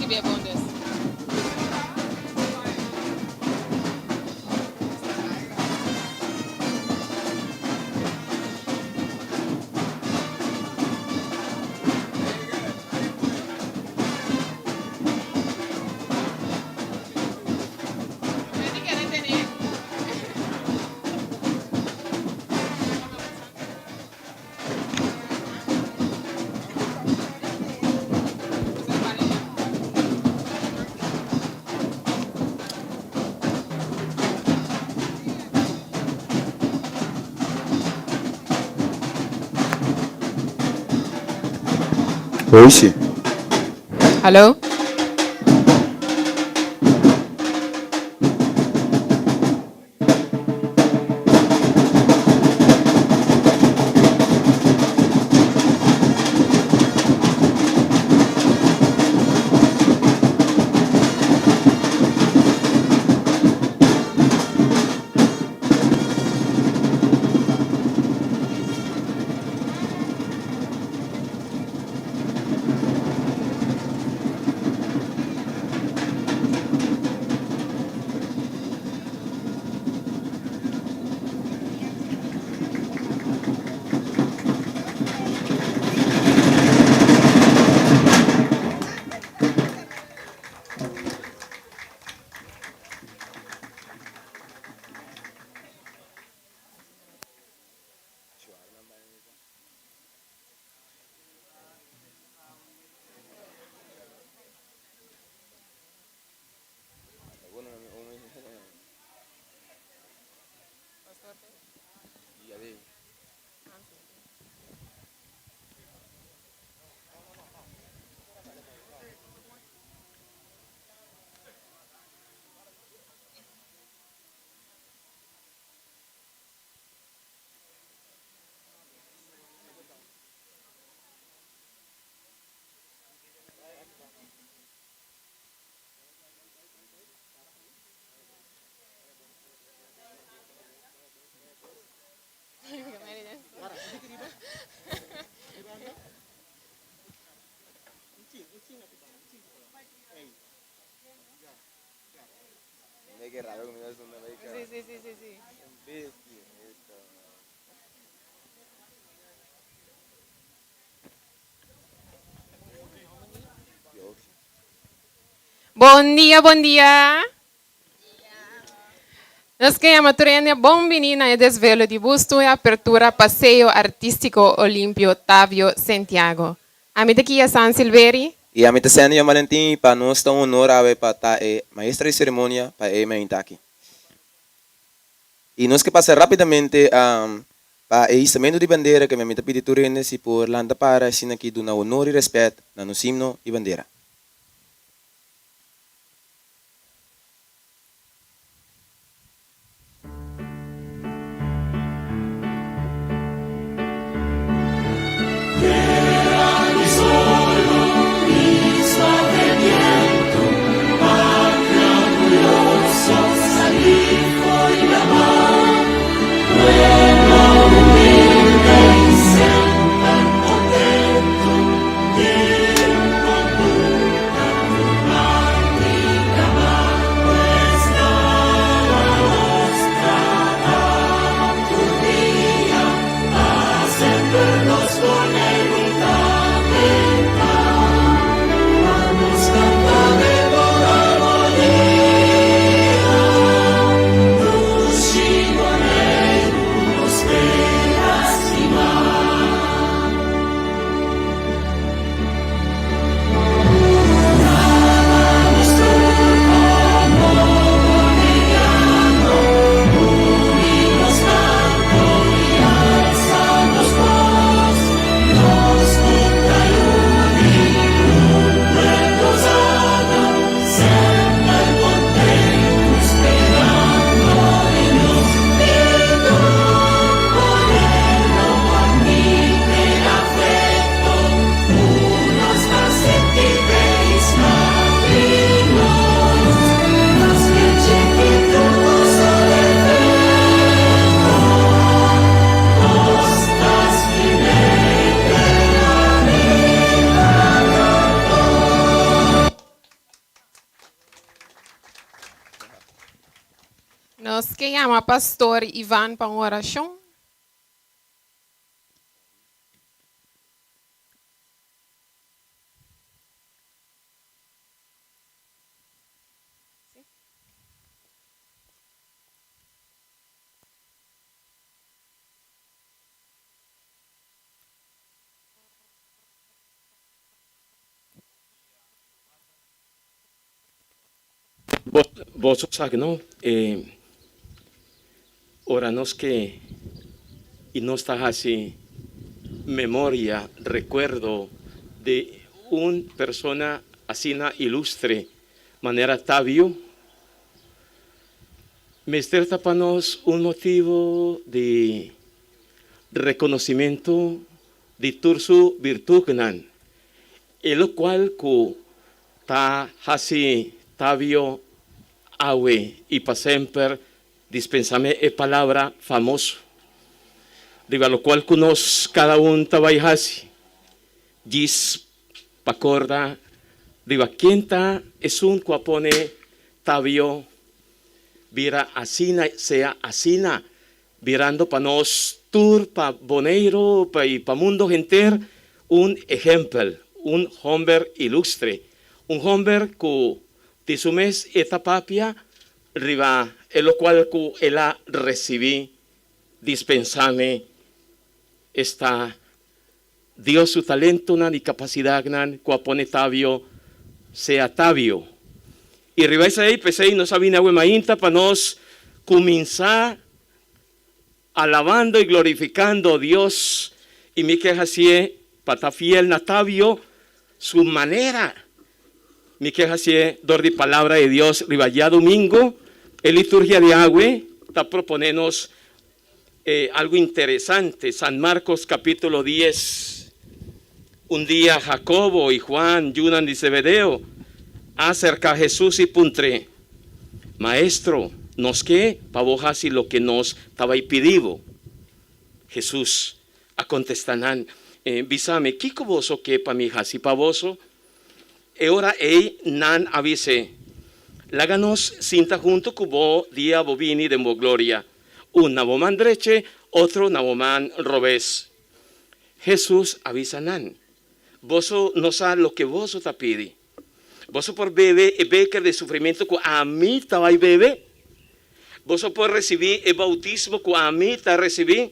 skibié bon dus. Mi keda tene. Oishi. Hallo? Sí, sí, sí, sí, sí. Bon dia, bon dia. Nos ke yama tur hende bon bini na e desvelo di busto e apertura Paseo Artístiko Olimpio Tavio Sentiago. Ami ta Kia San Silveri. I ami ta Sandy Jan Valentin i pa nos ta un honor awe pa ta e maestra di ceremonia pa e mainta aki. I nos ke pasa rapidamente pa e histamento di bandera ke mi ta pidi tur hende si por lanta para asina ki duna honor i respet na nos himno i bandera. Nos ke yama Pastor Ivan pa un orashon. Boso sa no, e ora nos ke i nos ta hasi memoria, rekuerdo di un persona asina ilustre manera Tavio, mester ta pa nos un motibu di rekonosimentu di tur su birtutnan, e lokual ku ta hasi Tavio awe i pa semper dispensame e palabra famoso, riba lokual ku nos kada un ta bai hasi djis pa korda riba ken ta esun ku a pone Tavio bira asina sea asina birando pa nos tur, pa Boneiru i pa mundo henter, un ehempel, un homber ilustre, un homber ku di su mes e ta papia riba e lokual ku el a risibí, Dispensame, esta Dios su talentonan i kapasidatnan ku a pone Tavio sea Tavio. I riba esei, p'esei nos a bini awe mainta pa nos kuminsá alabando i glorifikando Dios, i mi ke hasié pa ta fiel na Tavio su manera. Mi ke hasié dor di Palabra di Dios riba djadumingu. E liturgia di awe ta proponé nos E algo interesante, San Marcos capítulo dies, Un dia Jacobo i Juan, yunan di Zebedeo, a acerca Jesús i puntr'é, Maestro, nos ke pa bo haci loke nos ta bai pidi bo. Jesús a contesta nan, Bisa mi, kico boso ke pa mi haci pa boso? E ora ei nan a bis'é, Laga nos sinta huntu ku bo dia bo bini den bo gloria, un na bo man dreche, otro na bo man robes. Hesus a bisa nan, Boso no sa loke boso ta pidi. Boso por bebe e beker di sufrimentu ku ami ta bai bebe? Boso por risibí e boutismo ku ami ta risibí?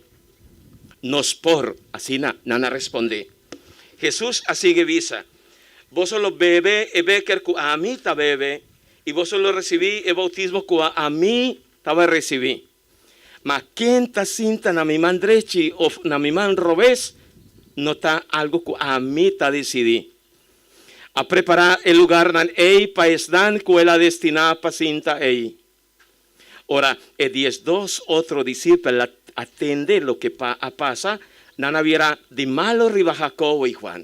Nos por, asina nan a respondé. Hesus a sigui bisa, Boso lo bebe e beker ku ami ta bebe, i boso lo risibí e boutismo ku ami ta bai risibí. Ma ken ta sinta na mi man drechi òf na mi man robes no ta algu ku ami ta disidí. A prepará e lugarnan ei pa esnan ku el a destiná pa sinta ei. Ora e diesdos otro disipel a tende loke a pasa, nan a bira di malu riba Jakobo i Juan.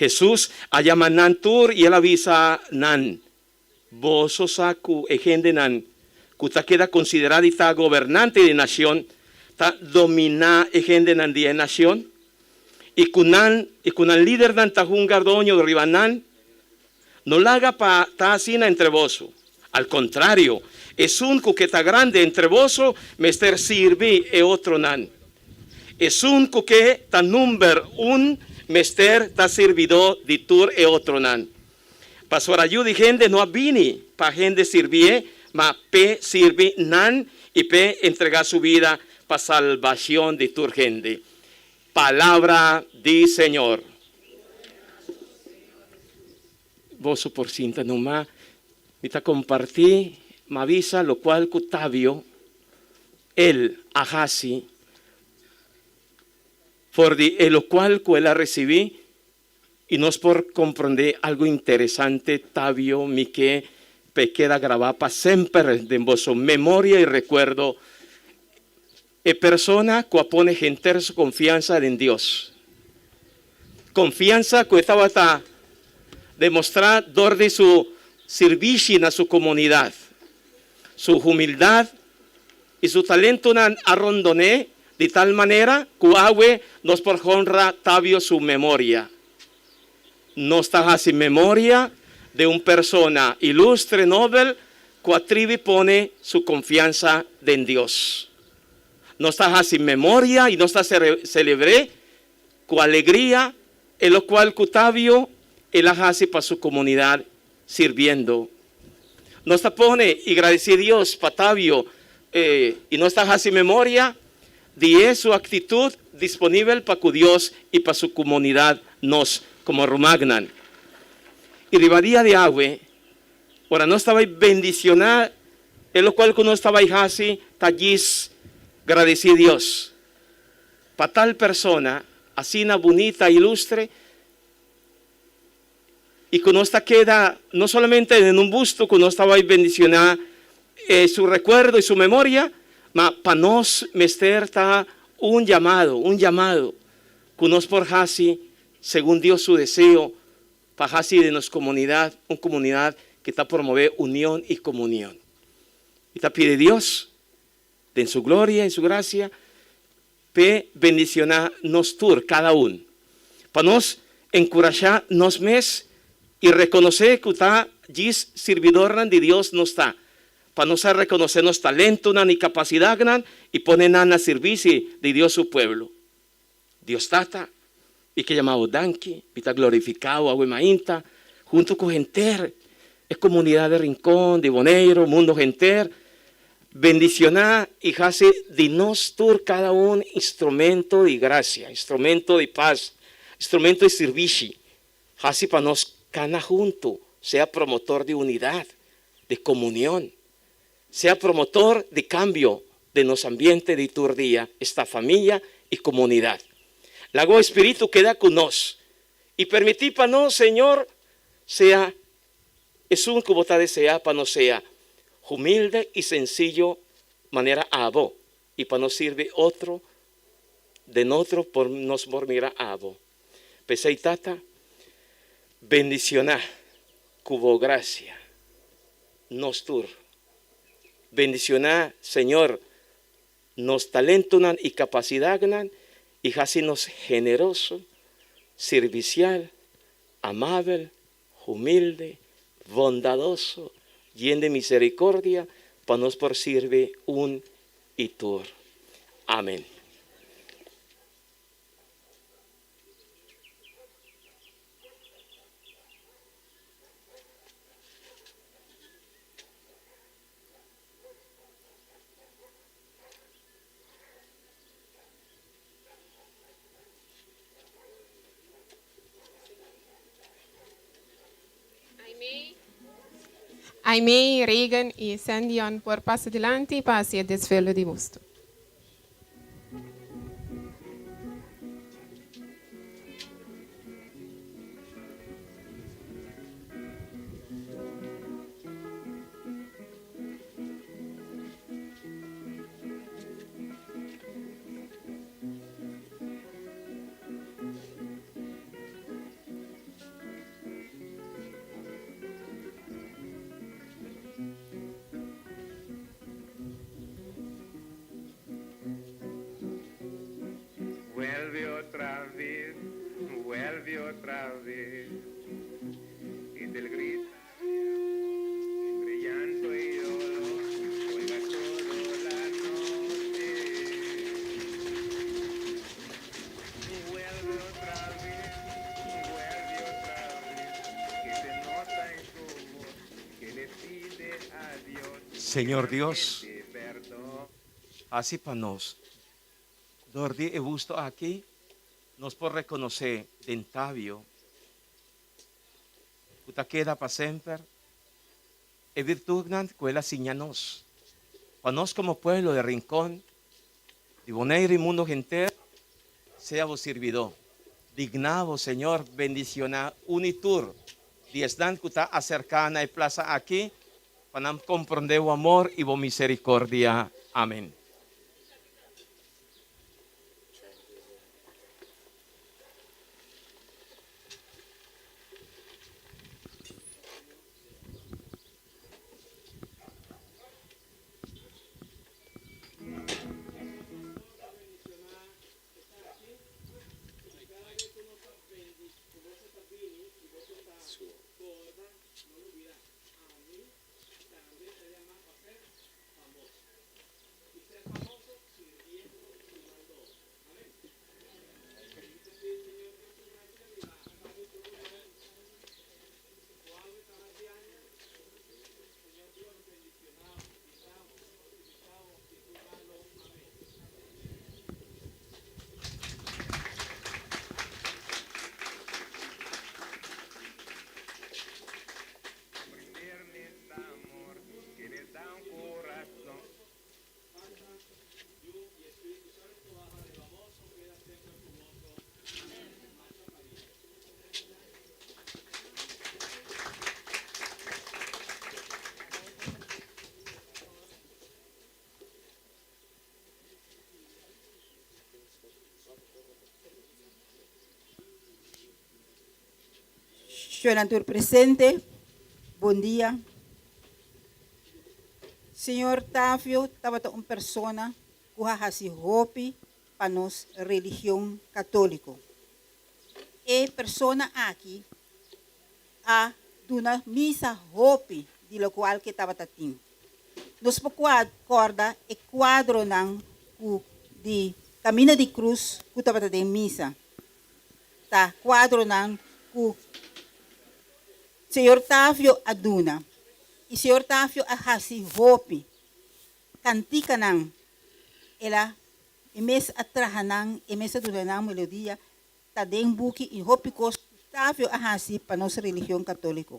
Hesus a yama nan tur i el a bisa nan, Boso sa ku e hendenan ku ta keda konsiderá di ta gobernante di nashon ta dominá e hendenan di e nashon, i ku nan i ku nan lidernan ta hunga doño riba nan. No laga pa ta asina entre boso. Al kontrario, esun ku ke ta grandi entre boso mester sirbi e otronan. Esun ku ke ta number un mester ta sirbidó di tur e otronan. Pasobra Yu di hende no a bini pa hende sirbié, ma p'e sirbi nan i p'e entregá su bida pa salbashon di tur hende. Palabra di Señor. Boso por sinta numa, mi ta comparti, ma bisa locual cu Tavio, el a haci for di e locual cu el a ricibi y nos por comprende algo interesante, Tavio, mi ke p'e keda graba pa semper den boso memoria y recuerdo, E persona ku a pone henter su konfiansa den Dios. Konfiansa ku e tabata demostrá dor di su sirbishi na su komunidat. Su humildat i su talentonan a rondon'é di tal manera ku awe nos por honra Tavio su memoria. Nos ta hasi memoria di un persona ilustre, nobel. ku a tribi pone su konfiansa den Dios. Nos ta hasi memoria i nos ta selebr'é ku alegria e lokual ku Tavio el a hasi pa su komunidat sirbiendo. Nos ta pone i gradisí Dios pa Tavio i nos ta hasi memoria di e su aktitut disponibel pa ku Dios i pa su komunidat nos komo rumannan. I riba dia di awe, ora nos ta bai bendisioná e lokual ku nos ta bai hasi ta djis gradisí Dios pa tal persona asina bunita, ilustre i ku nos ta keda no solamente den un busto ku nos ta bai bendisioná su rekuerdo i su memoria, ma pa nos mester ta un yamado, un yamado ku nos por hasi segun Dios su deseo pa hasi di nos komunidat un komunidat ku ta promové union i komunion. I ta pidi Dios den su gloria i su grasia p'e bendicioná nos tur, cada un, pa nos encurashá nos mes i reconocé cu ta djis sirbidornan di Dios nos ta, pa nos a reconocé nos talentonan i capacidadnan i pone nan na sirbishi di Dios su pueblo. Dios Tata, mi ke yama bo danki, mi ta glorificá bo awe mainta hunto cu henter e comunidad di Rincon, di Boneiru, mundo henter. Bendicioná i hasi di nos tur cada un instrumento di gracia, instrumento di paz, instrumento di sirbishi. Hasi pa nos cana hunto, sea promotor di unidad, di comunion. Sea promotor di cambio den nos ambiente di tur dia, esta famia y comunidad. Lago e Spiritu keda cu nos y permiti pa nos, Señor, sea esun cu Bo ta desea pa nos sea, humilde y sencillo manera Abo y pa nos sirbi otro den otro por nos por mira Abo. P'esey, Tata, bendiciona cu Bo gracia nos tur. Bendicioná, Señor, nos talentonan i kapasidatnan i hasi nos generoso, sirvisial, amabel, humilde, bondadoso, yen di misericordia, pa nos por sirbi un i tur. Amen. Aimee, Reagan y Sandion por pasa dilanti pa haci e desvelo di busto. Vuelve otra vez, vuelve otra vez y del grito entre llanto y dolor juega toda la noche. Vuelve otra vez, vuelve otra vez, que se nota en su voz que le pide a Dios Señor Dios, hasi pa nos. Dor di e busto aki nos por rekonosé den Tavio ku ta keda pa semper e virtutnan ku el a siña nos. Pa nos komo pueblo di Rincon, di Boneiru i mundo henter, sea bo sirbidó. Digná bo, Señor, bendicioná un i tur di esnan ku ta aserká na e plasa aki pa nan komprondé bo amor i bo miserikordia. Amen. Shonnan tur presente, bon dia. Señor Tavio tabata un persona ku a hasi hopi pa nos religion katóliko. E persona aki a duna misa hopi di lokual ku e tabata tin. Nos por kòrda e kuadronan ku di Kaminda di Krus ku tabata den misa. Ta kuadronan ku Señor Tavio a duna. I Señor Tavio a hasi hopi. Kantikanan el a e mes a traha nan, e mes a duna nan melodia, ta den buki i hopi kos ku Tavio a hasi pa nos religion katóliko.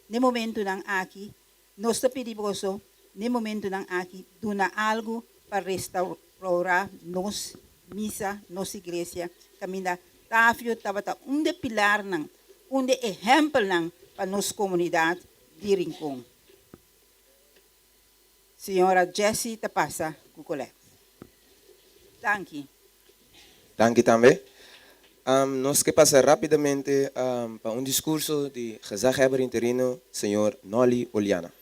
N'e momentunan aki nos ta pidi boso n'e momentunan aki duna algu pa restaurá nos misa, nos iglesia, kaminda Tavio tabata un de pilarnan, un de ehèmpelnan pa nos komunidat di Rincon. Señora Jessie ta pasa ku Colette. Danki. Danki tambe. Nos ke pasa rapidamente pa un diskurso di Gezaghebber interino señor Nolly Oleana.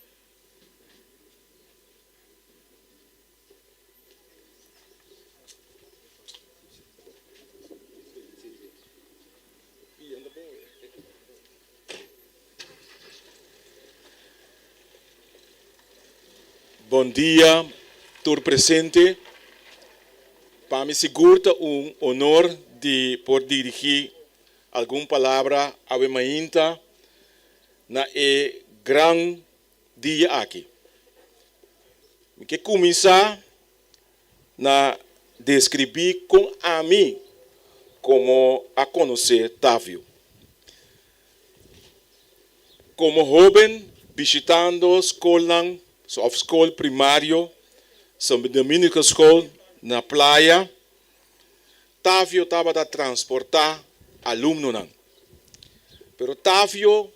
Bon dia tur presente. Pa mi sigur ta un honor di por dirigi algun palabra awe mainta na e gran dia aki. Mi ke kuminsá na deskribí kon ami komo a konosé Tavio. Komo hóben bishitando skolnan òf skol primario, Sint Dominicuschool na Playa, Tavio tabata transportá alumnonan. Pero Tavio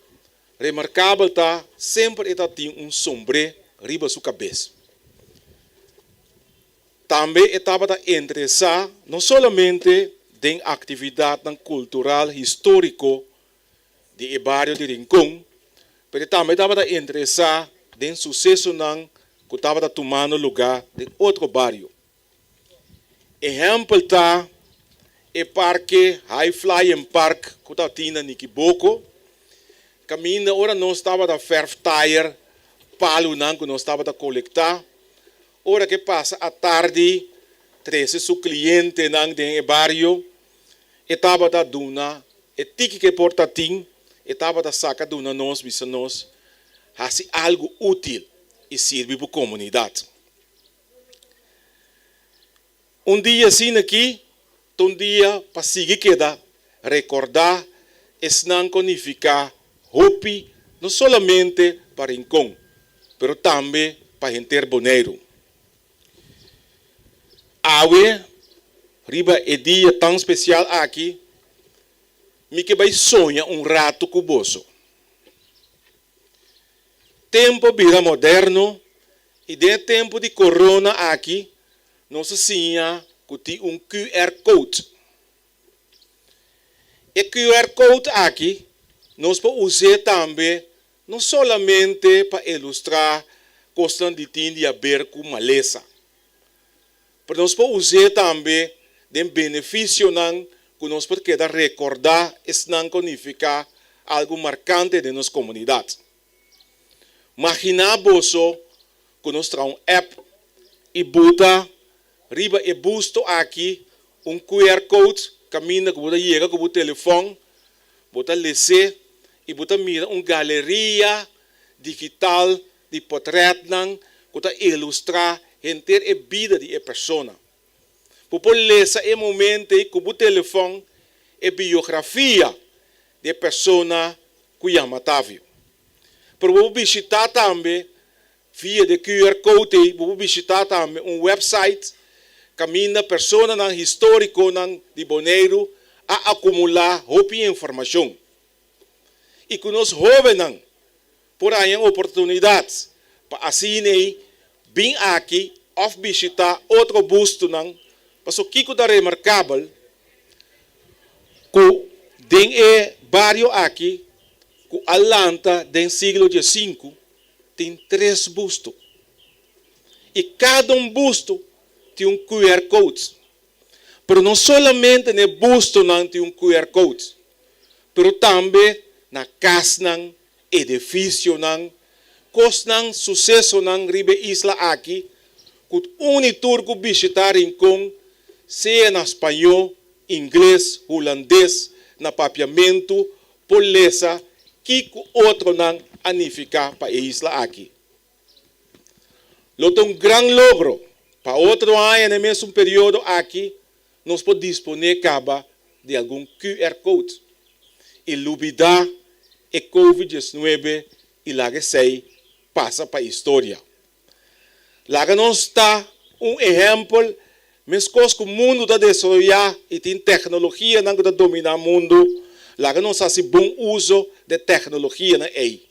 Remarkabel ta semper e ta tin un sombré riba su kabes. Tambe e tabata interesá no solamente den aktividatnan kultural históriko di e bario di Rincon, pero e tambe tabata interesá den susesonan ku tabata tumando lugá den otro bario. Ehèmpel ta e parke High Flying Park ku ta tin na Nikiboko, kaminda ora nos tabata fèrf tayer palunan ku nos tabata kolektá, ora ke pasa atardi trese su klientenan den e bario, e tabata duna e tiki ke por ta tin, e tabata saka duna nos bisa nos hasi algu útil i sirbi bo komunidat. Un dia asina aki ta un dia pa sigui keda rekordá esnan ku a nifiká hopi no solamente pa Rincon, pero tambe pa henter Boneiru. Awe, riba e dia tan spesial aki, mi ke bai soña un ratu ku boso. Tempu a bira moderno i den e tempu di corona aki nos a siña ku tin un QR code. E QR code aki nos por us'é tambe no solamente pa ilustrá kosnan di tin di haber ku malesa, pero nos por us'é tambe den benefisionan ku nos por keda rekordá esnan ku nifiká algu markante den nos komunidat. Maginá boso ku nos traha un app i buta riba e busto aki un QR code kaminda ku bo ta yega ku bo telefòn, bo ta les'é i bo ta mira un galeria digital di potrètnan ku ta ilustrá henter e bida di e persona. Bo por lesa e momento ei ku bo telefòn e biografia di e persona ku yama Tavio. Pero bo por bishitá tambe via di e QR code ei, bo por bishitá tambe un website kaminda personanan histórikonan di Boneiru a akumulá hopi informashon. I ku nos hóbennan por haña un oportunidat pa asina ei bin aki òf bishitá otro bustonan, paso kiko ta remarkabel ku den e bario aki ku a lanta den siglo diesinku tin tres busto. I kada un busto tin un QR code. Pero no solamente na e bustonan tin un QR code, pero tambe na kasnan, edifisionan, kosnan, susesonan riba e isla aki ku un i tur ku bishitá Rincon, sea na spañó, ingles, hulandes, na papiamentu, por lesa kiko otronan a nifiká pa e isla aki. Lo ta un gran logro pa otro aña na e mesun periodo aki nos por disponé kaba di algun QR code i lubidá e Covid diesnuebe i laga esei pasa pa historia. Laga nos ta un ehèmpel meskos ku mundu ta desaroyá i tin teknologianan ku ta dominá mundu, laga nos hasi bon uso di e teknologianan ei.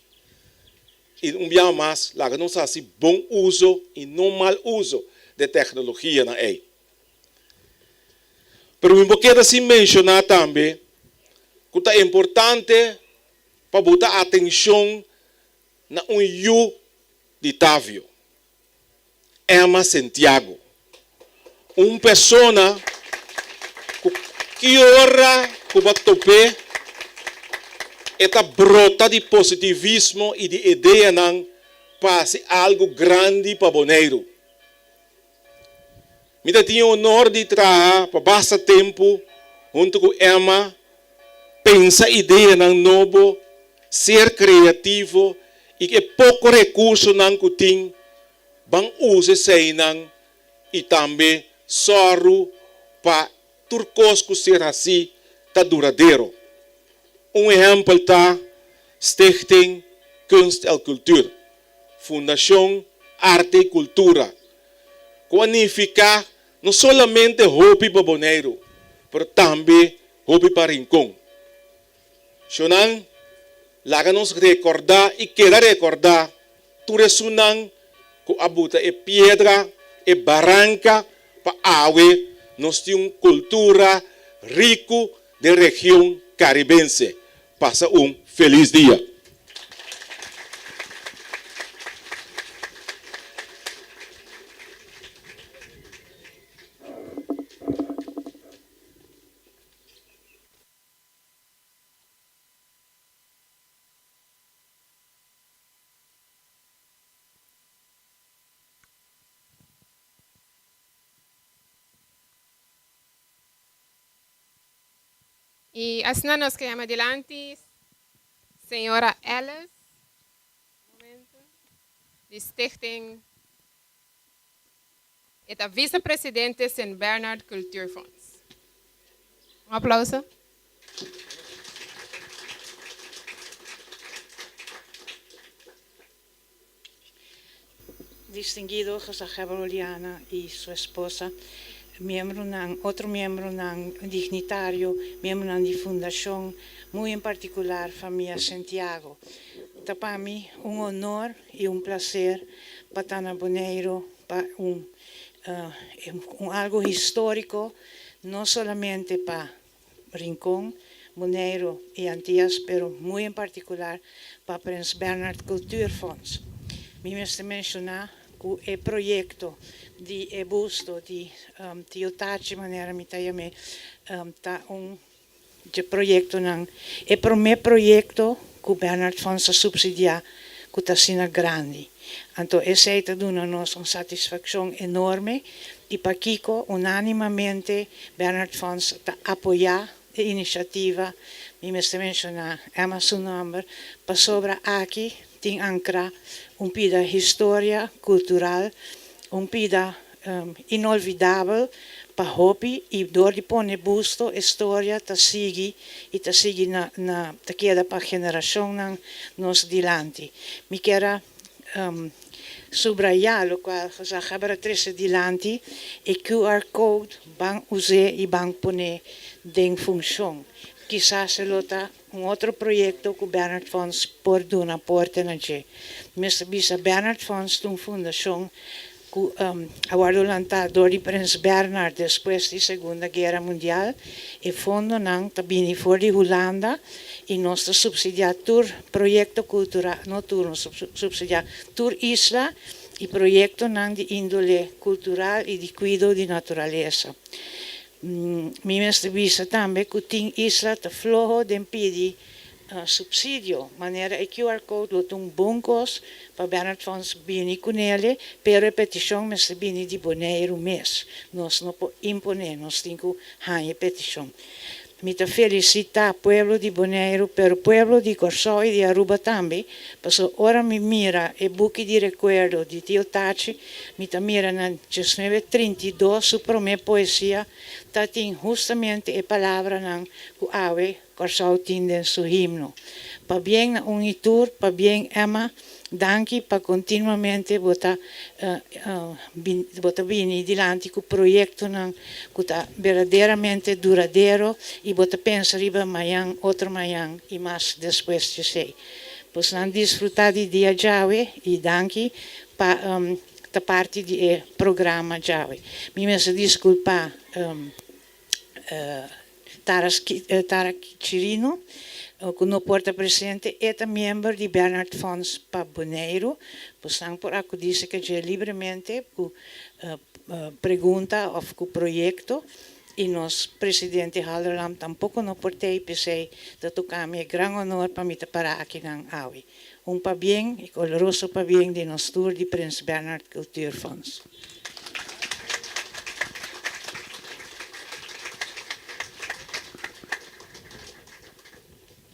I un biaha mas, laga nos hasi bon uso i no mal uso di e teknologianan ei. Pero mi por keda sin menshoná tambe ku ta importante pa bo ta atenshon na un yu di Tavio, Emma Sentiago, un persona ku ki ora ku bo a top'é e ta brota di positivismo i di ideanan pa hasi algu grandi pa Boneiru. Mi ta tin e honor di traha pa basta tempu huntu ku Emma, pensa ideanan nobo, ser kreativo i ku e poko rekursonan ku tin ban usa eseinan i tambe sòru pa tur kos ku ser hasí ta duradero. Un ehèmpel ta Stichting Kunst el Cultuur, Fundashon Arte i Kultura, ku a nifiká no solamente hopi pa Boneiru, pero tambe hopi pa Rincon. Shonnan, laga nos rekordá i keda rekordá tur esunnan ku a buta e piedra, e baranka pa awe nos tin un kultura riku den region karibense. Pasa un felis dia. Y asina nos ke yama dilanti señora Ellis, momento, di Stichting, e ta vicepresidente Sint Bernard Cultuurfonds. Un aplauso. Distinguido Gezaghebber Oleana y su esposa, miembronan, otro miembronan dignitario, miembronan di fundacion, muy en particular famia Sentiago. Ta pa mi un honor y un placer pa ta na Boneiru pa un un algo historico, no solamente pa Rincon, Boneiru y Antillas, pero muy en particular pa Prins Bernhard Cultuurfonds. Mi mester menciona cu e proyecto di e busto di Tio Tachi, manera mi ta yam'e, ta un dje proyectonan, e prome proyecto cu Bernhard Fonds a subsidia cu ta asina grandi. Anto esey ta duna nos un satisfaccion enorme y pakico unanimamente Bernhard Fonds ta apoya e iniciativa, mi mester menciona Emma su nomber, pasobra aki tin ancra un pida historia cultural, un pida inolvidabel pa hopi y door di pone busto e storia ta sigui y ta sigui na na ta keda pa generacionnan nos dilanti. Mi kier a subraya locual Gezaghebber a trece dilanti, e QR code ban us'e y ban pone den funcion. Kisas e lo ta un otro proyecto cu Bernard Fonds por duna aporte na dje. Mester bisa Bernard Fonds ta un fundacion. ku a wòrdu lantá dor di Prins Bernhard despues di Segunda Guera Mundial. E fondonan ta bini for di Hulanda i nos ta supsidiá tur proyekto kultural, no tur, nos ta supsidiá tur isla i proyektonan di índole kultural i di kuido di naturalesa. Mi mester bisa tambe ku tin isla ta floho den pidi Subsidio, manera e QR code lo ta un bon kos pa Bernard Fonds bini ku nele, pero e petishon mester bini di Boneiru mes. Nos no por imponé, nos tin ku haña e petishon. Mi ta felisitá pueblo di Boneiru, pero pueblo di Kòrsou i di Aruba tambe, pasobra ora mi mira e buki di rekuerdo di Tio Tachi, mi ta mira na diesnuebe 32 su promé poesia ta tin hustamente e palabranan ku awe Kòrsou tin den su himno. Pabien na un i tur, pabien Emma, danki pa kontinuamente bo ta bo ta bini dilanti ku proyektonan ku ta berdaderamente duradero i bo ta pensa riba mañan, otro mañan i mas despues djesei. Bosnan disfrutá di dia djawe i danki pa ta parti di e programa djawe. Mi mester diskulpá. Tara Tara Chirino, ku no por ta presente, e ta miembro di Bernard Fonds pa Boneiru. Bosan por akudí serka dje libremente ku pregunta òf ku proyekto. I nos presidente Halderlam tampoko no por t'ei, p'esei ta toka mi e gran honor pa mi ta pará akinan awe. Un pabien i koloroso pabien di nos tur di Prins Bernhard Cultuurfonds.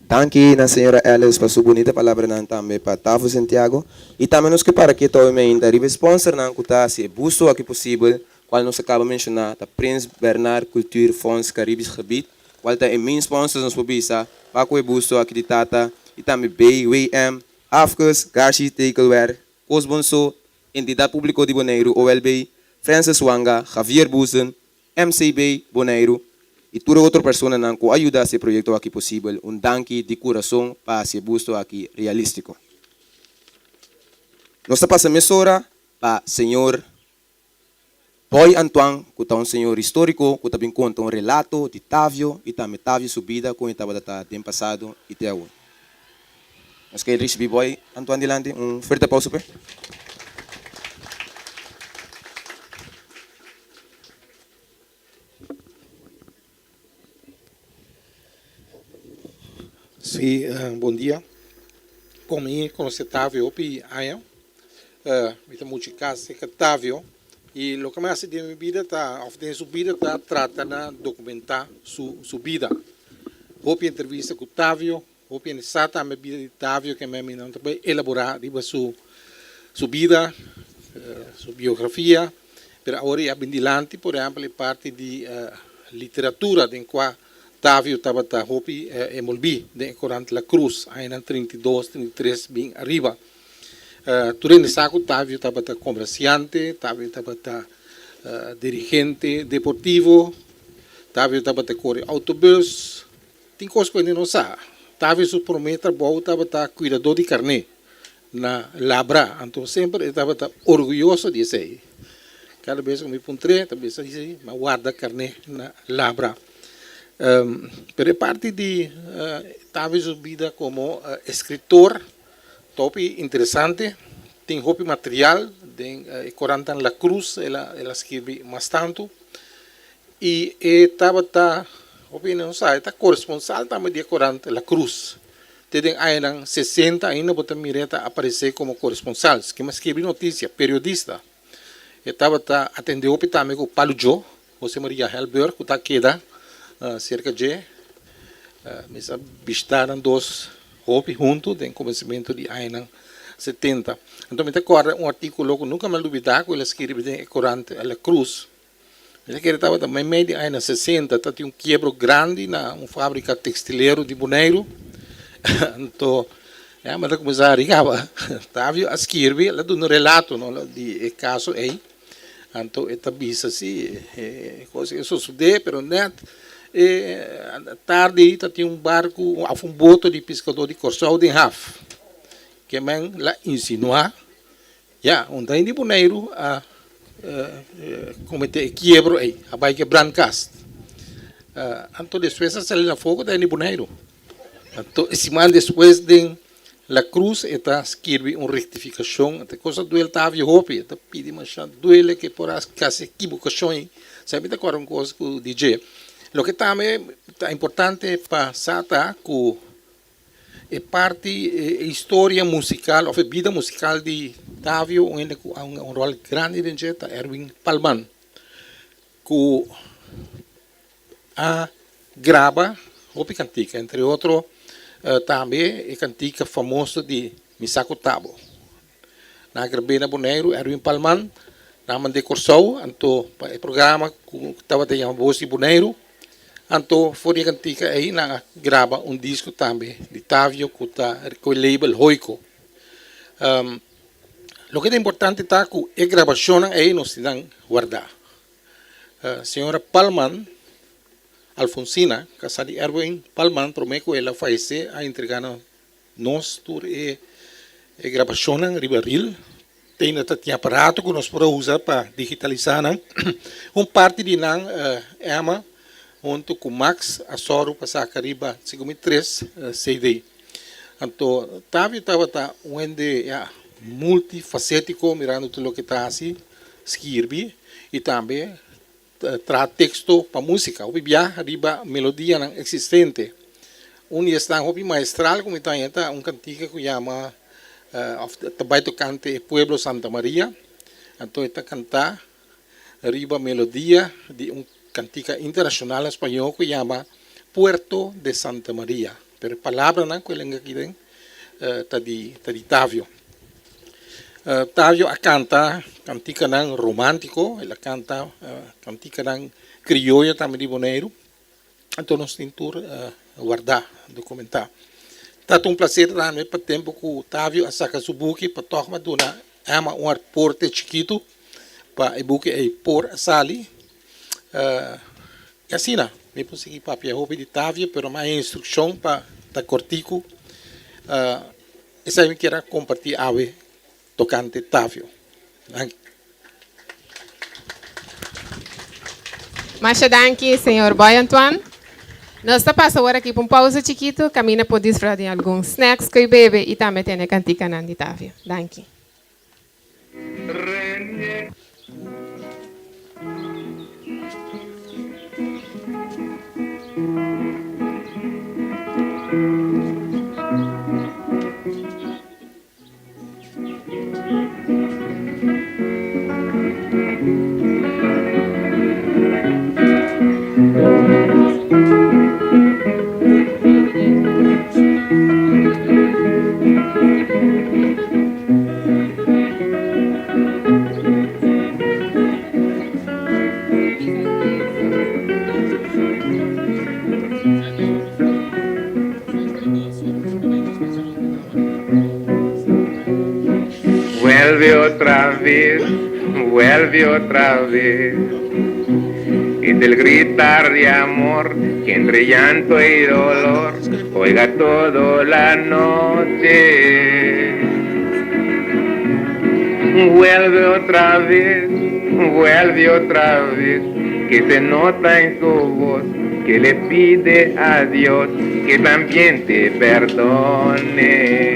Danki na señora Ellis pa su bunita palabranan tambe pa Tavo Santiago y tambe nos ke para ke towe meinta riba e sponsornan ku ta hasi e busto aki posibel cual nos a caba menciona ta Prins Bernhard Cultuur Fonds Caribisch Gebied cual ta e main sponsors nos por bisa pa cu e busto aki di Tata y tambe BWM, Afkes, Garci Tekelwerk, Kosbonso, Entidat Públiko di Boneiru, OLB, Francis Wanga, Javier Busen, MCB Boneiru i tur e otro personanan ku a yuda hasi e proyekto aki posibel un danki di kurason pa hasi e busto aki realístiko. Nos ta pasa mesora pa señor Boy Antoine ku ta un señor históriko ku ta bin konta un relato di Tavio i tambe Tavio su bida kon e tabata ta den pasado i te awor. Nos ke risibí Boy Antoine dilanti. Un fuerte aplauso p'e. Sí, bon dia. Kon mi konosé Tavio hopi aña. Mi ta mucha kas serka Tavio i loke mi hasi den mi bida ta òf den su bida ta trata na dokumentá su su bida. Hopi entrevista ku Tavio, hopi hende sa tambe bida di Tavio ke mi nan ta bai elaborá riba su su bida, su biografia. Pero awor i a bin dilanti por ehèmpel e parti di literatura den kua Tavio tabata hopi enbolbí den e korant La Cruz añanan 32, 33 bin ariba. Tur hende sa ku Tavio tabata komersiante, Tavio tabata dirigente deportivo, Tavio tabata kore autobus. Tin kos ku hende no sa. Tavio su promé trabou tabata kuidadó di karné na Labra, anto semper e tabata orguyoso di esei. Kada bes ku mi puntr'é, e ta bisa si, mi a warda karné na Labra. Pero e parti di Tavio su bida komo eskritor ta hopi interesante. Tin hopi material den e korantan La Cruz el a skirbi mas tantu. I e tabata, hopi hende no sa, e ta koresponsal tambe di e korant La Cruz. Te den añanan sesenta ainda bo ta mira e ta aparesé komo koresponsal, skema skirbi notisia, periodista. E tabata atendé hopi tambe ku Palu Djo, José Maria Helberg, ku ta keda serka dje. Mi sa bishitá nan dos hopi huntu den komensementu di añanan setenta. Anto mi ta kòrda un artíkulo ku nunka mi a lubidá ku el a skirbi den e korant La Cruz. Mi ta kere tabata meimei di añanan sesenta ta tin un kiebro grandi na un fabrika tekstilero di Boneiru. Anto ya mi ta kuminsá hari kaba. Tavio a skirbi, el a duna un relato no di e kaso ei. Anto e ta bisa si e kos ei a sosodé pero nèt e tardi ta tin un barku òf un boto di piskadó di Kòrsou den haf. Ke men la insinuá ya un ta hende di Boneiru a. kometé e kiebro ei, a bai ku e brandkast. Anto despues a sali na fogo ta hende Boneiru. Anto e siman despues den La Cruz e ta skirbi un rektifikashon, anto e kos a duel Tavio hopi, e ta pidi masha duele ke por a hasi ekibokashon ei. Sa mi ta kòrda un kos ku di dje. Loke tambe ta importante pa sa ta ku e parti e historia musikal òf e bida musikal di Tavio un hende ku a hunga un ròl grandi den dje ta Erwin Palman ku a graba hopi kantika entre otro tambe e kantika famoso di Mi sa ku ta bo. Nan a grab'é na Boneiru, Erwin Palman, nan a mand'é Kòrsou, anto pa e programa ku tabata yama Bos di Boneiru, anto for di e kantika ei nan a graba un disko tambe di Tavio ku ta ku e label Hoiko. Loke ta importante ta ku e grabashonnan ei nos tin nan wardá. Señora Palman, Alfonsina, kasá di Erwin Palman promé ku el a fayesé a entregá na Nos tur e e grabashonnan riba ril tene ta tin aparato ku nos por a usa pa digitalisá nan. Un parti di nan Emma huntu ku Max a sòru pa saka riba segun mi tres CD. Anto Tavio tabata un hende ya multifasétiko mirando tur loke ta hasi, skirbi i tambe Traha teksto pa músika. Hopi bia riba melodianan eksistente. Un di esnan hopi maestral ku mi ta haña ta un kantika ku yama òf ta bai tokante e pueblo Santa Maria. Anto e ta kantá riba melodia di un kantika internashonal na spañó ku yama Puerto de Santa Maria. Pero e palabranan ku e lenga aki den ta di ta di Tavio. Tavio a kanta kantikanan romántiko, el a kanta kantikanan krioyo tambe di Boneiru. Anto nos tin tur wardá, dokumentá. Ta ta un plaser tambe pa tempu ku Tavio a saka su buki pa tòg a duna Emma un aporte chikitu pa e buki ei por a sali. I asina, mi por sigui papia hopi di Tavio, pero mi a haña instrukshon pa ta kòrtiku. Esei mi kier a kompartí awe tokante Tavio. Danki. Masha danki, señor Boy Antoine. Nos ta pasa awor aki pa un pausa chikitu, kaminda por disfruta di algun snacks ku e bebe i tambe tene kantikanan di Tavio. Danki. Vuelve otra vez, vuelve otra vez. Y del gritar de amor que entre llanto y dolor oiga toda la noche. Vuelve otra vez, vuelve otra vez, que se nota en su voz que le pide a Dios que también te perdone.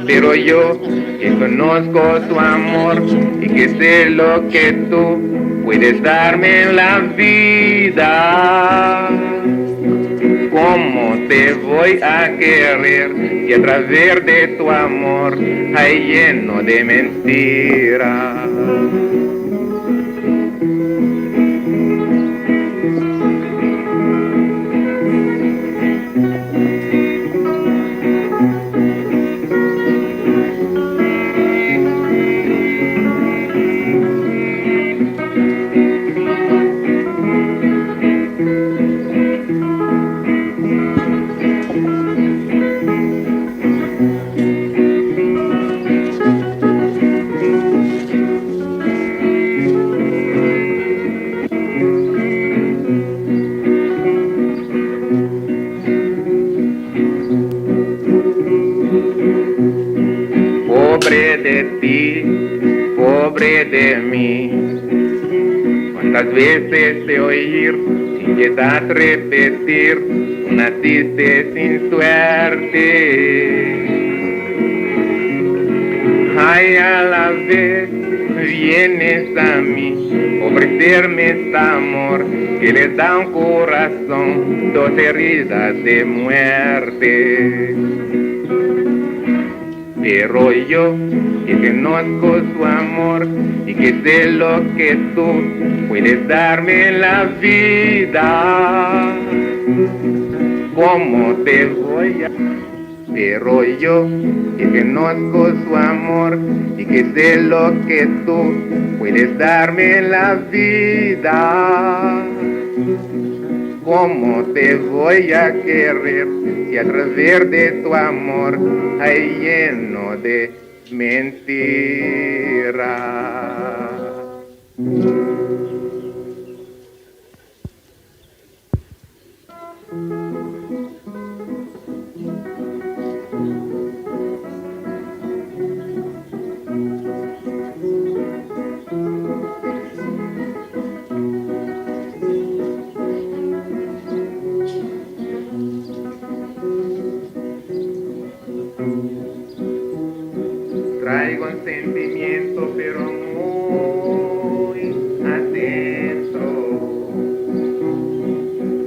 Pero yo que conozco tu amor y que sé lo que tú puedes darme en la vida. ¿Cómo te voy a querer si a través de tu amor hay lleno de mentiras? Pobre de ti, pobre de mí. Cuántas veces te oír sin piedad repetir, tú naciste sin suerte. Ay, a la vez vienes a mí ofrecerme este amor que le da un corazón dos heridas de muerte. Pero yo que conozco su amor y que sé lo que tú puedes darme en la vida, ¿cómo te voy a...? Pero yo que conozco su amor y que sé lo que tú puedes darme en la vida, ¿cómo te voy a querer si a través de tu amor hay lleno de mentira? Traigo un sentimiento pero muy adentro,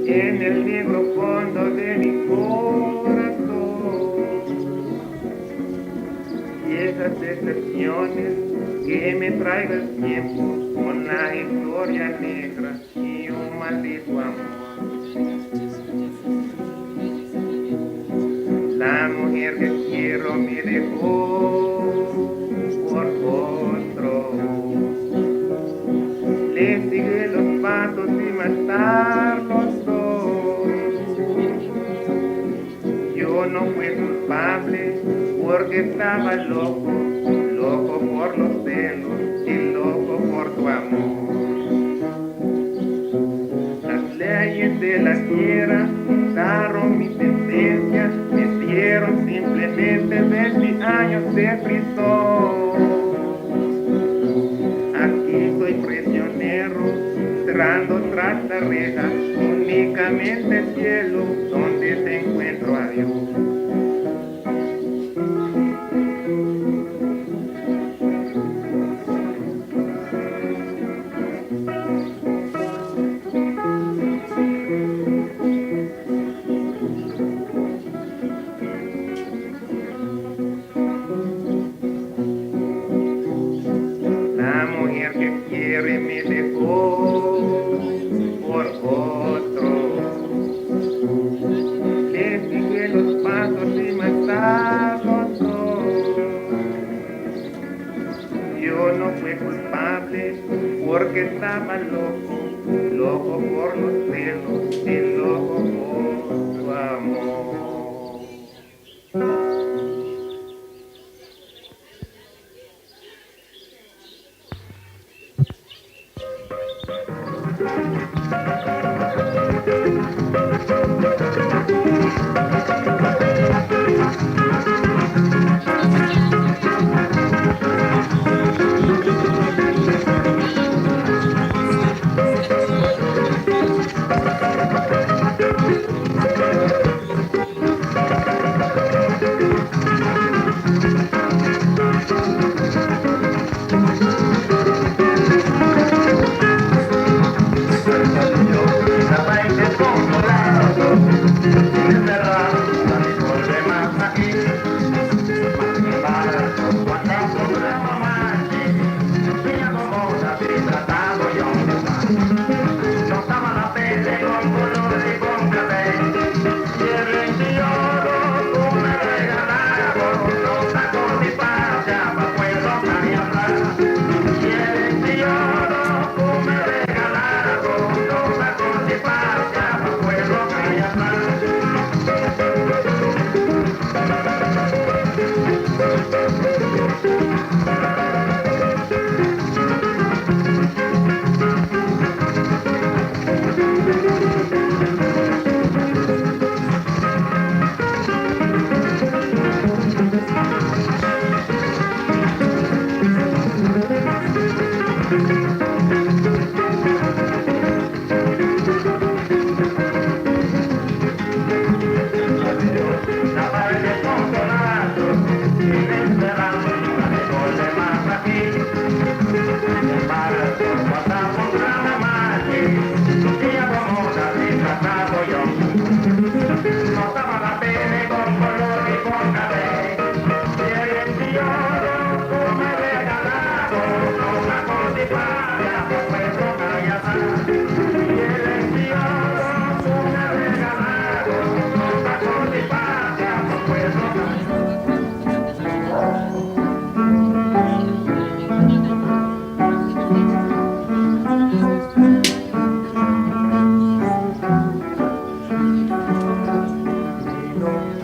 en el negro fondo de mi corazón. Viejas decepciones que me traiga el tiempo, una historia negra y un maldito amor. La mujer que quiero me dejó por otro. Le sigue los pasos y matar los dos. Yo no fui culpable porque estaba loco, loco por los celos y loco por tu amor. Las leyes de la tierra dictaron mi sentencia, me dieron simplemente 20 años de prisión. Aquí soy prisionero, entrando tras la reja, únicamente el cielo donde te encuentro a Dios. La mujer que quiere me dejó por otro. Le sigue los pasos y matar los dos. Yo no fui culpable porque estaba loco, loco por los celos y loco por tu amor.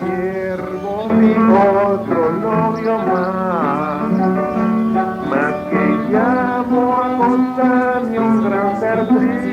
siervo ni otro novio mas, mas que ya bo a costa mi un gran verdriet.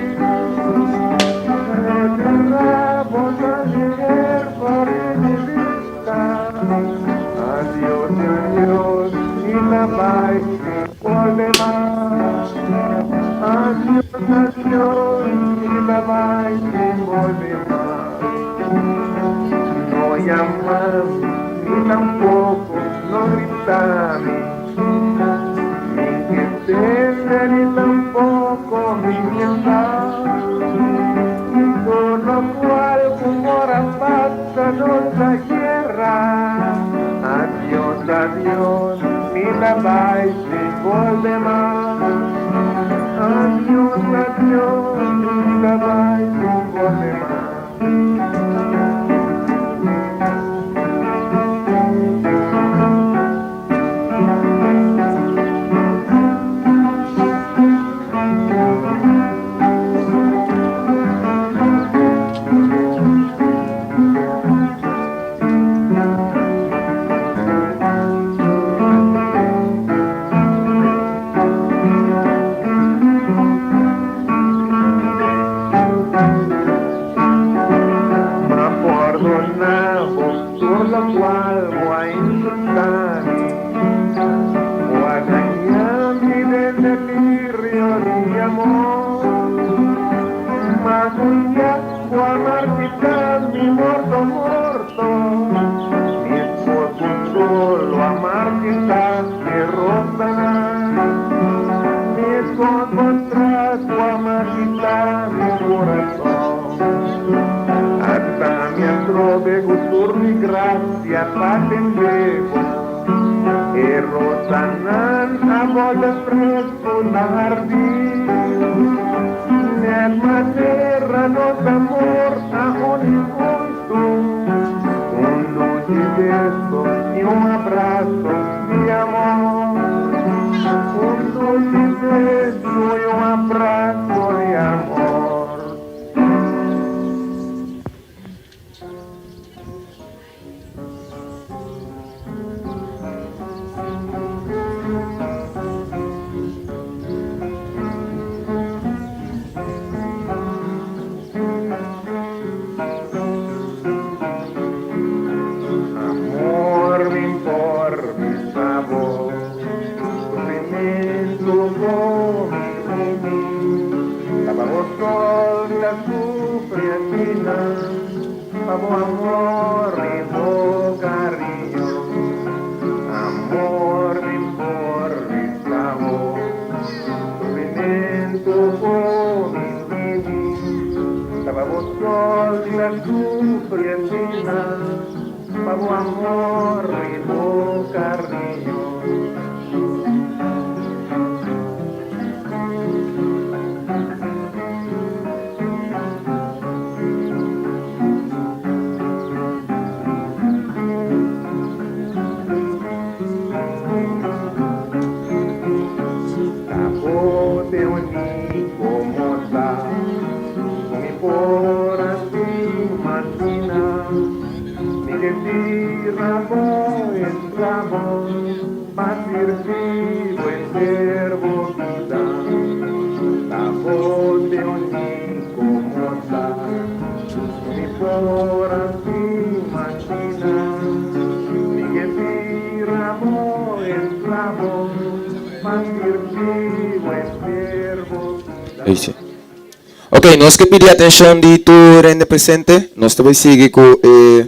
Ok, nos ke pidi atenshon di tur hende presente. Nos ta bai sigui ku e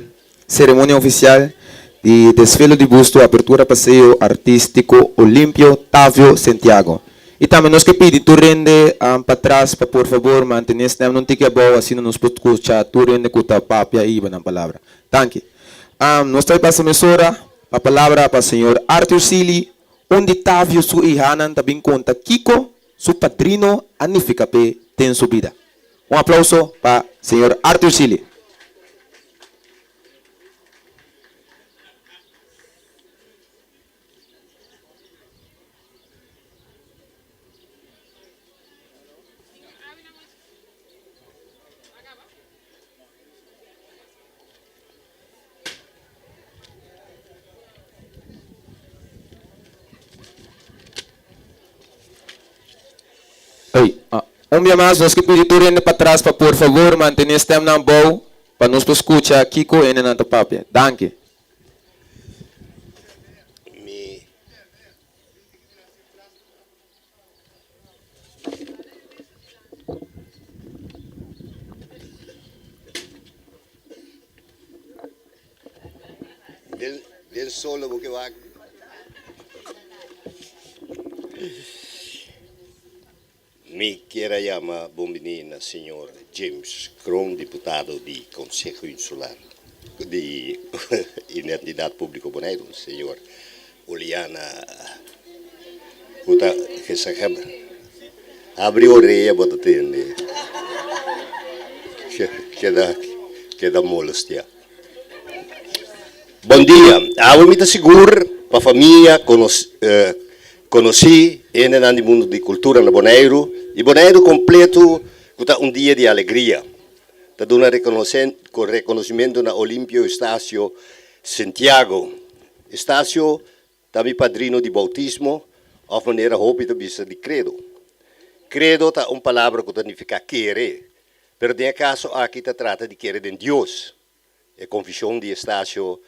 seremonia ofisial di desfile di busto apertura paseo artístiko Olimpio Tavio Sentiago. I tambe nos ke pidi tur hende patras pa por fabor mantené stem un tiki abou asina nos por skucha tur hende ku ta papia i hiba nan palabra. Danki. Nos ta bai pasa mesora pa palabra pa señor Arthur Sealy, un di Tavio su ihanan ta bin konta kiko su padrino a nifica p'e den su bida. Un aplauso pa señor Arthur Sealy. Un bia mas nos ke pidi tur hende patras pa por favor mantené stemnan bou pa nos por skucha kiko hendenan ta papia. Danki. Mi. Den, den solo bo ke wak. Mi kier a yama bon bini na señor James Kroon, diputado di Konseho Insular di Identidat Públiko Boneiru, señor Oleana ku ta gezaghebber. Habri orea bo ta tende. Keda keda molestia. Bon dia. Awe mi ta sigur pa famia konosí hendenan di mundu di kultura na Boneiru i Boneiru kompleto ku ta un dia di alegria. Ta duna rekonosimentu na Olimpio Eustacio Sentiago. Eustacio ta mi padrino di boutismo òf manera hopi ta bisa di kredo. Kredo ta un palabra ku ta nifiká kere, pero den e kaso aki ta trata di kere den Dios. E konfishon di Estacio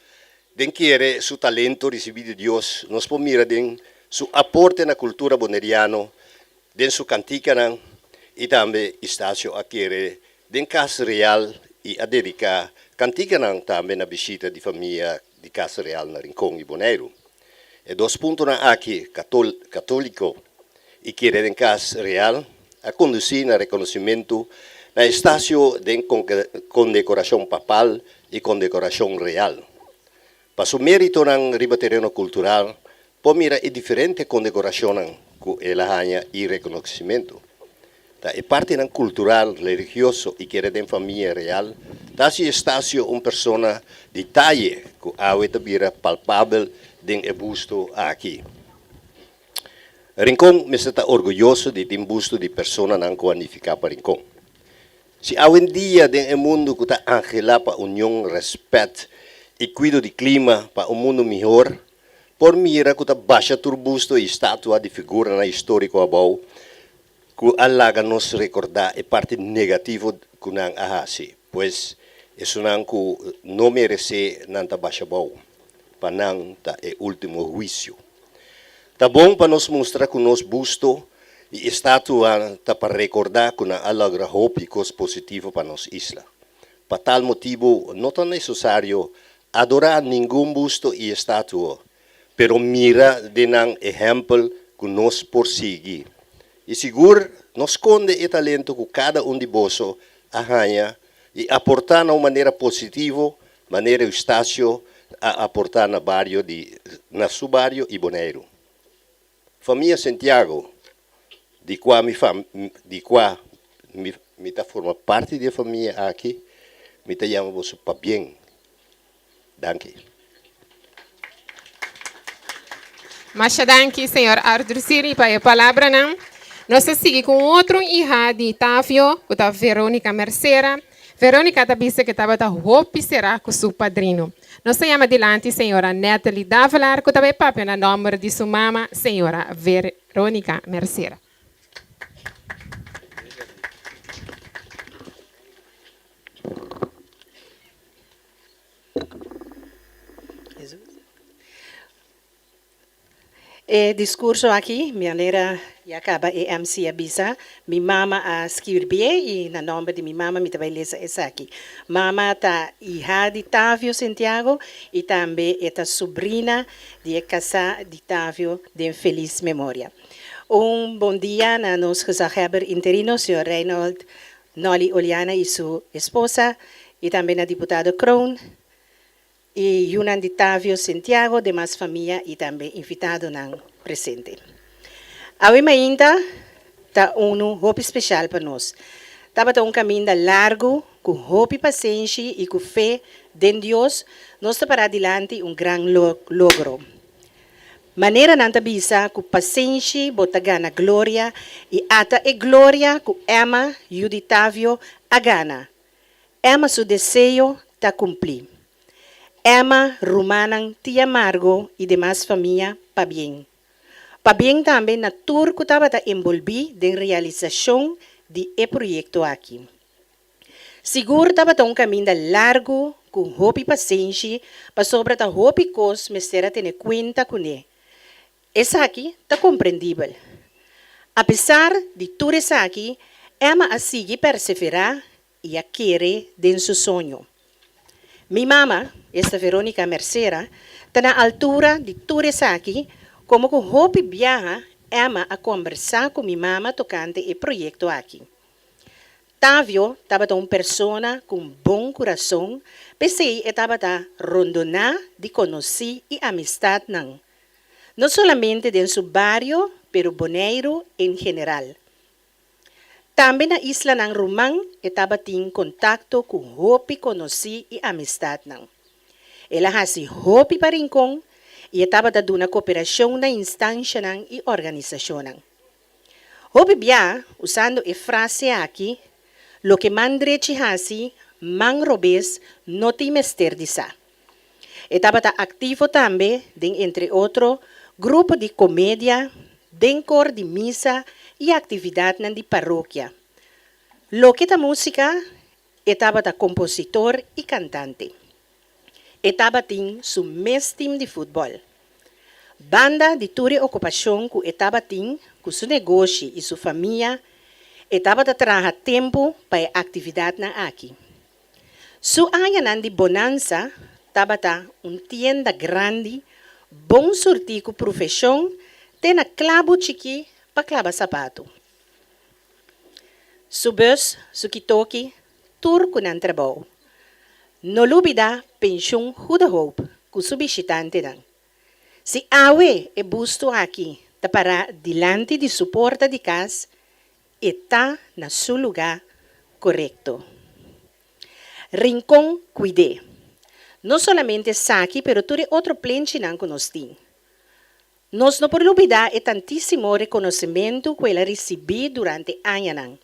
den kere su talento risibí di Dios nos por mira den su aporte na kultura boneriano, den su kantikanan i tambe Estacio a kere den Kas Real i a dediká kantikanan tambe na bishita di famia di Kas Real na Rincon i Boneiru. E dos puntonan aki, katóliko i kere den Kas Real, a kondusí na rekonosimentu na Estacio den kondekorashon papal i kondekorashon real. Pa su méritonan riba tereno kultural por mira e diferente kondekorashonnan ku el a haña i rekonosimentu. Ta e partinan kultural, religioso i kere den famia real ta hasi Estacio un persona di taye ku awe ta bira palpabel den e busto aki. Rincon mester ta orguyoso di tin busto di personanan ku a nifiká pa Rincon. Si awendia den e mundu ku ta anhelá pa union, rèspèt i kuido di klima pa un mundu mihor, por mira ku ta basha tur busto i statua di figuranan históriko abou ku a laga nos rekordá e parti negativo ku nan a hasi, pues esunnan ku no meresé nan ta basha abou, pa nan ta e último huisio. Ta bon pa nos mustra ku nos busto i estatua ta pa rekordá ku nan a logra hopi kos positivo pa nos isla. Pa tal motibu no ta nesesario adorá ningun busto i estatua, pero mira den nan ehèmpel ku nos por sigui. I sigur no skonde e talento ku kada un di boso a haña i aportá na un manera positivo Manera Eustacio a aportá na bario di na su bario i Boneiru. Famia Sentiago, di kua mi fam di kua mi mi ta forma parti di e famia aki, mi ta yama boso pabien. Danki. Masha danki señor Arthur Siri pa e palabranan. Nos ta sigui ku un otro iha di Tavio ku ta Veronica Mercera. Veronica ta bisa ku tabata hopi será ku su padrino. Nos ta yama dilanti señora Natalie Davelaar ku ta bai papia na nòmber di su mama señora Veronica Mercera. E discurso aki, manera ya caba e MC a bisa, mi mama a skirbié y na nomber di mi mama mi ta bay lesa esaki. Mama ta iha di Tavio Sentiago y tambe e ta subrina di e casá di Tavio den feliz memoria. Un bon dia na nos gezaghebber interino, señor Reynold Nolly Oleana y su esposa y tambe na diputado Kroon y yunan di Tavio Sentiago, demas famia y tambe invitadonan presente. Awe mainta ta unu hopi special pa nos. Tabata un caminda largo cu hopi pasenshi y cu fe den Dios nos ta para dilanti un gran logro. Manera nan ta bisa ku pasenshi bo ta gana gloria i ata e gloria ku Emma, yu di Tavio, a gana. Emma su deseo ta kumplí. Emma, rumannan, tia Margo i demas famia, pabien. Pabien tambe na tur ku tabata enbolbí den realisashon. di e proyekto aki. Sigur tabata un kaminda largu ku hopi pasenshi pasobra ta hopi kos mester a tene kuenta kuné. Esaki ta komprendibel. Apesar di tur esaki, Emma a sigui perseverá i a kere den su soño. Mi mama, esta Veronica Mercera, ta na altura di tur esaki komo ku hopi biaha Emma a kombersá ku mi mama tokante e proyekto aki. Tavio tabata un persona ku un bon kurason, p'esei e tabata rondoná di konosí i amistatnan, no solamente den su bario pero Boneiru en general. Tambe na islanan ruman e tabatin kontakto ku hopi konosí i amistatnan. El a hasi hopi pa Rincon i e tabata duna koperashon na instanshanan i organisashonnan. Hopi bia, usando e frase aki, Loke man drechi hasi, man robes no tin mester di sa. E tabata aktivo tambe den entre otro grupo di komedia, den kor di misa i aktividatnan di parokia. Loke ta músika, e tabata kompositor i kantante. E tabatin su mes tim di futbòl. Banda di tur e okupashon ku e tabatin ku su negoshi i su famia, e tabata traha tempu pa e aktividatnan aki. Su añanan di bonansa tabata un tienda grandi bon surtí ku profeshon te na klabu chikí pa klaba sapatu. Su bus, su kitoki, tur ku nan trabou. No lubidá Penshun Goede Hoop ku su bishitantenan. Si awe e busto aki ta pará dilanti di su porta di kas, E ta na su lugá korekto. Rincon kuid'é. No solamente esaki pero tur e otro plenchinan ku nos tin. Nos no por lubidá e tantísimo rekonosementu ku el a risibí durante añanan.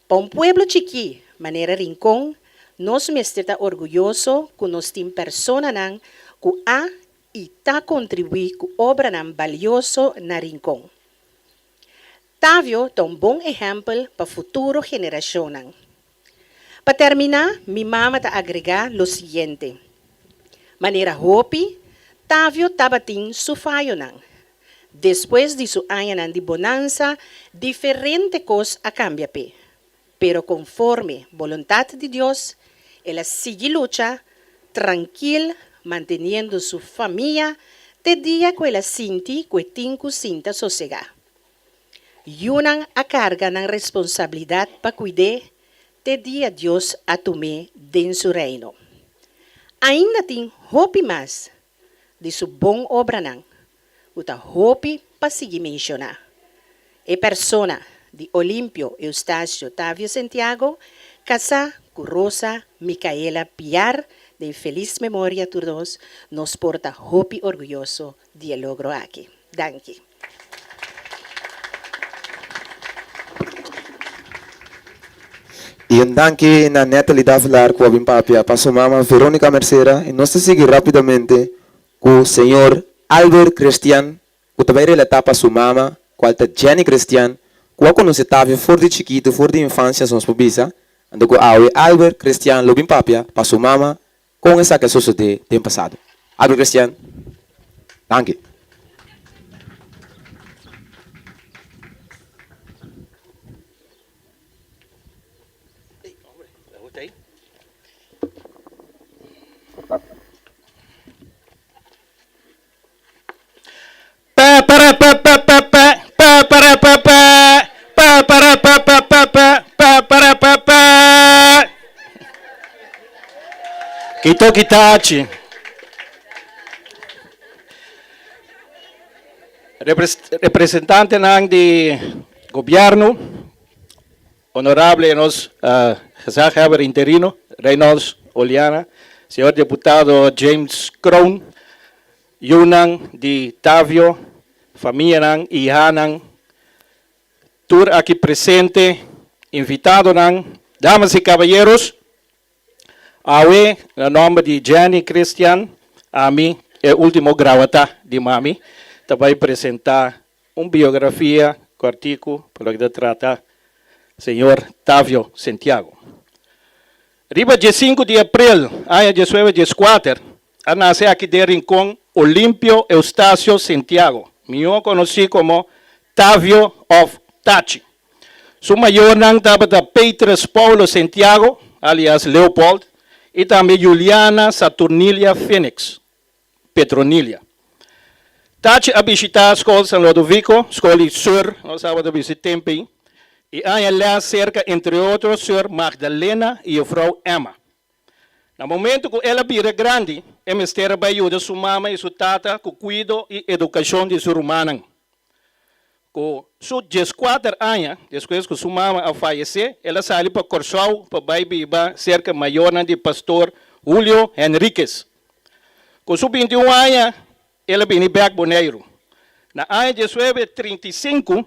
Pa un pueblo chikí manera Rincon, nos mester ta orguyoso ku nos tin personanan ku a i ta kontribuí ku obranan balioso na Rincon. Tavio ta un bon ehèmpel pa futuro generashonnan. Pa terminá, mi mama ta agregá lo siguiente, Manera hopi, Tavio tabatin su fayonan. Despues di su añanan di bonansa, diferente kos a kambia p'e. Pero konforme boluntat di Dios, el a sigui lucha trankil manteniendo su famia te dia ku el a sinti ku e tin ku sinta sosegá. Yunan a karga nan responsabilidat pa kuid'é te dia Dios a tum'é den su Reino. Ainda tin hopi mas di su bon obranan ku ta hopi pa sigui menshoná. E persona di Olimpio Eustacio Tavio Sentiago kasá ku Rosa Micaela Piar den felis memoria tur dos, nos por ta hopi orguyoso di e logro aki. Danki. I un danki na Natalie Davelaar ku a bin papia pa su mama Veronica Mercera i nos ta sigui rapidamente ku señor Albert Christian ku ta bai relatá pa su mama kual ta Jenny Christian ku a konosé Tavio for di chikitu for di infansia nos por bisa anto ku awe Albert Christian lo bin papia pa su mama kon esaki a sosodé den pasado. Albert Christian, danki. Kito kitachi. Representantenan di gobierno, honorable nos gezaghebber interino Reynolds Oleana, señor diputado James Kroon, Yunan di Tavio, famianan, ihanan, tur aki presente, invitadonan, damas y caballeros, awe na nomber di Jenny Christian, ami, e ultimo grawata di mami, ta bay presenta un biografia cortico pa loke ta trata. Señor Tavio Sentiago. Riba diesinku di april aña diesnuebe dieskuater a nase aki den Rincon Olimpio Eustacio Sentiago, mihó konosí komo Tavio òf Tachi. Su mayornan tabata Petrus Paulo Sentiago, alias Leopold, i tambe Juliana Saturnilia Phoenix. Petronilia. Tachi a bishitá Skol San Lodovico, skol di Sùr, nos tabata bisa tempu ei, i aña lès serka entre otro Sùr Magdalena i Jufrou Emma. Na momentu ku el a bira grandi, e mester a bai yuda su mama i su tata ku kuido i edukashon di su rumannan. Ku su dieskuater aña, despues ku su mama a fayesé, el a sali pa Kòrsou pa bai biba serka mayornan di pastor Julio Henriquez. Ku su bintiun aña, el a bini bèk Boneiru. Na aña diesnuebe 35,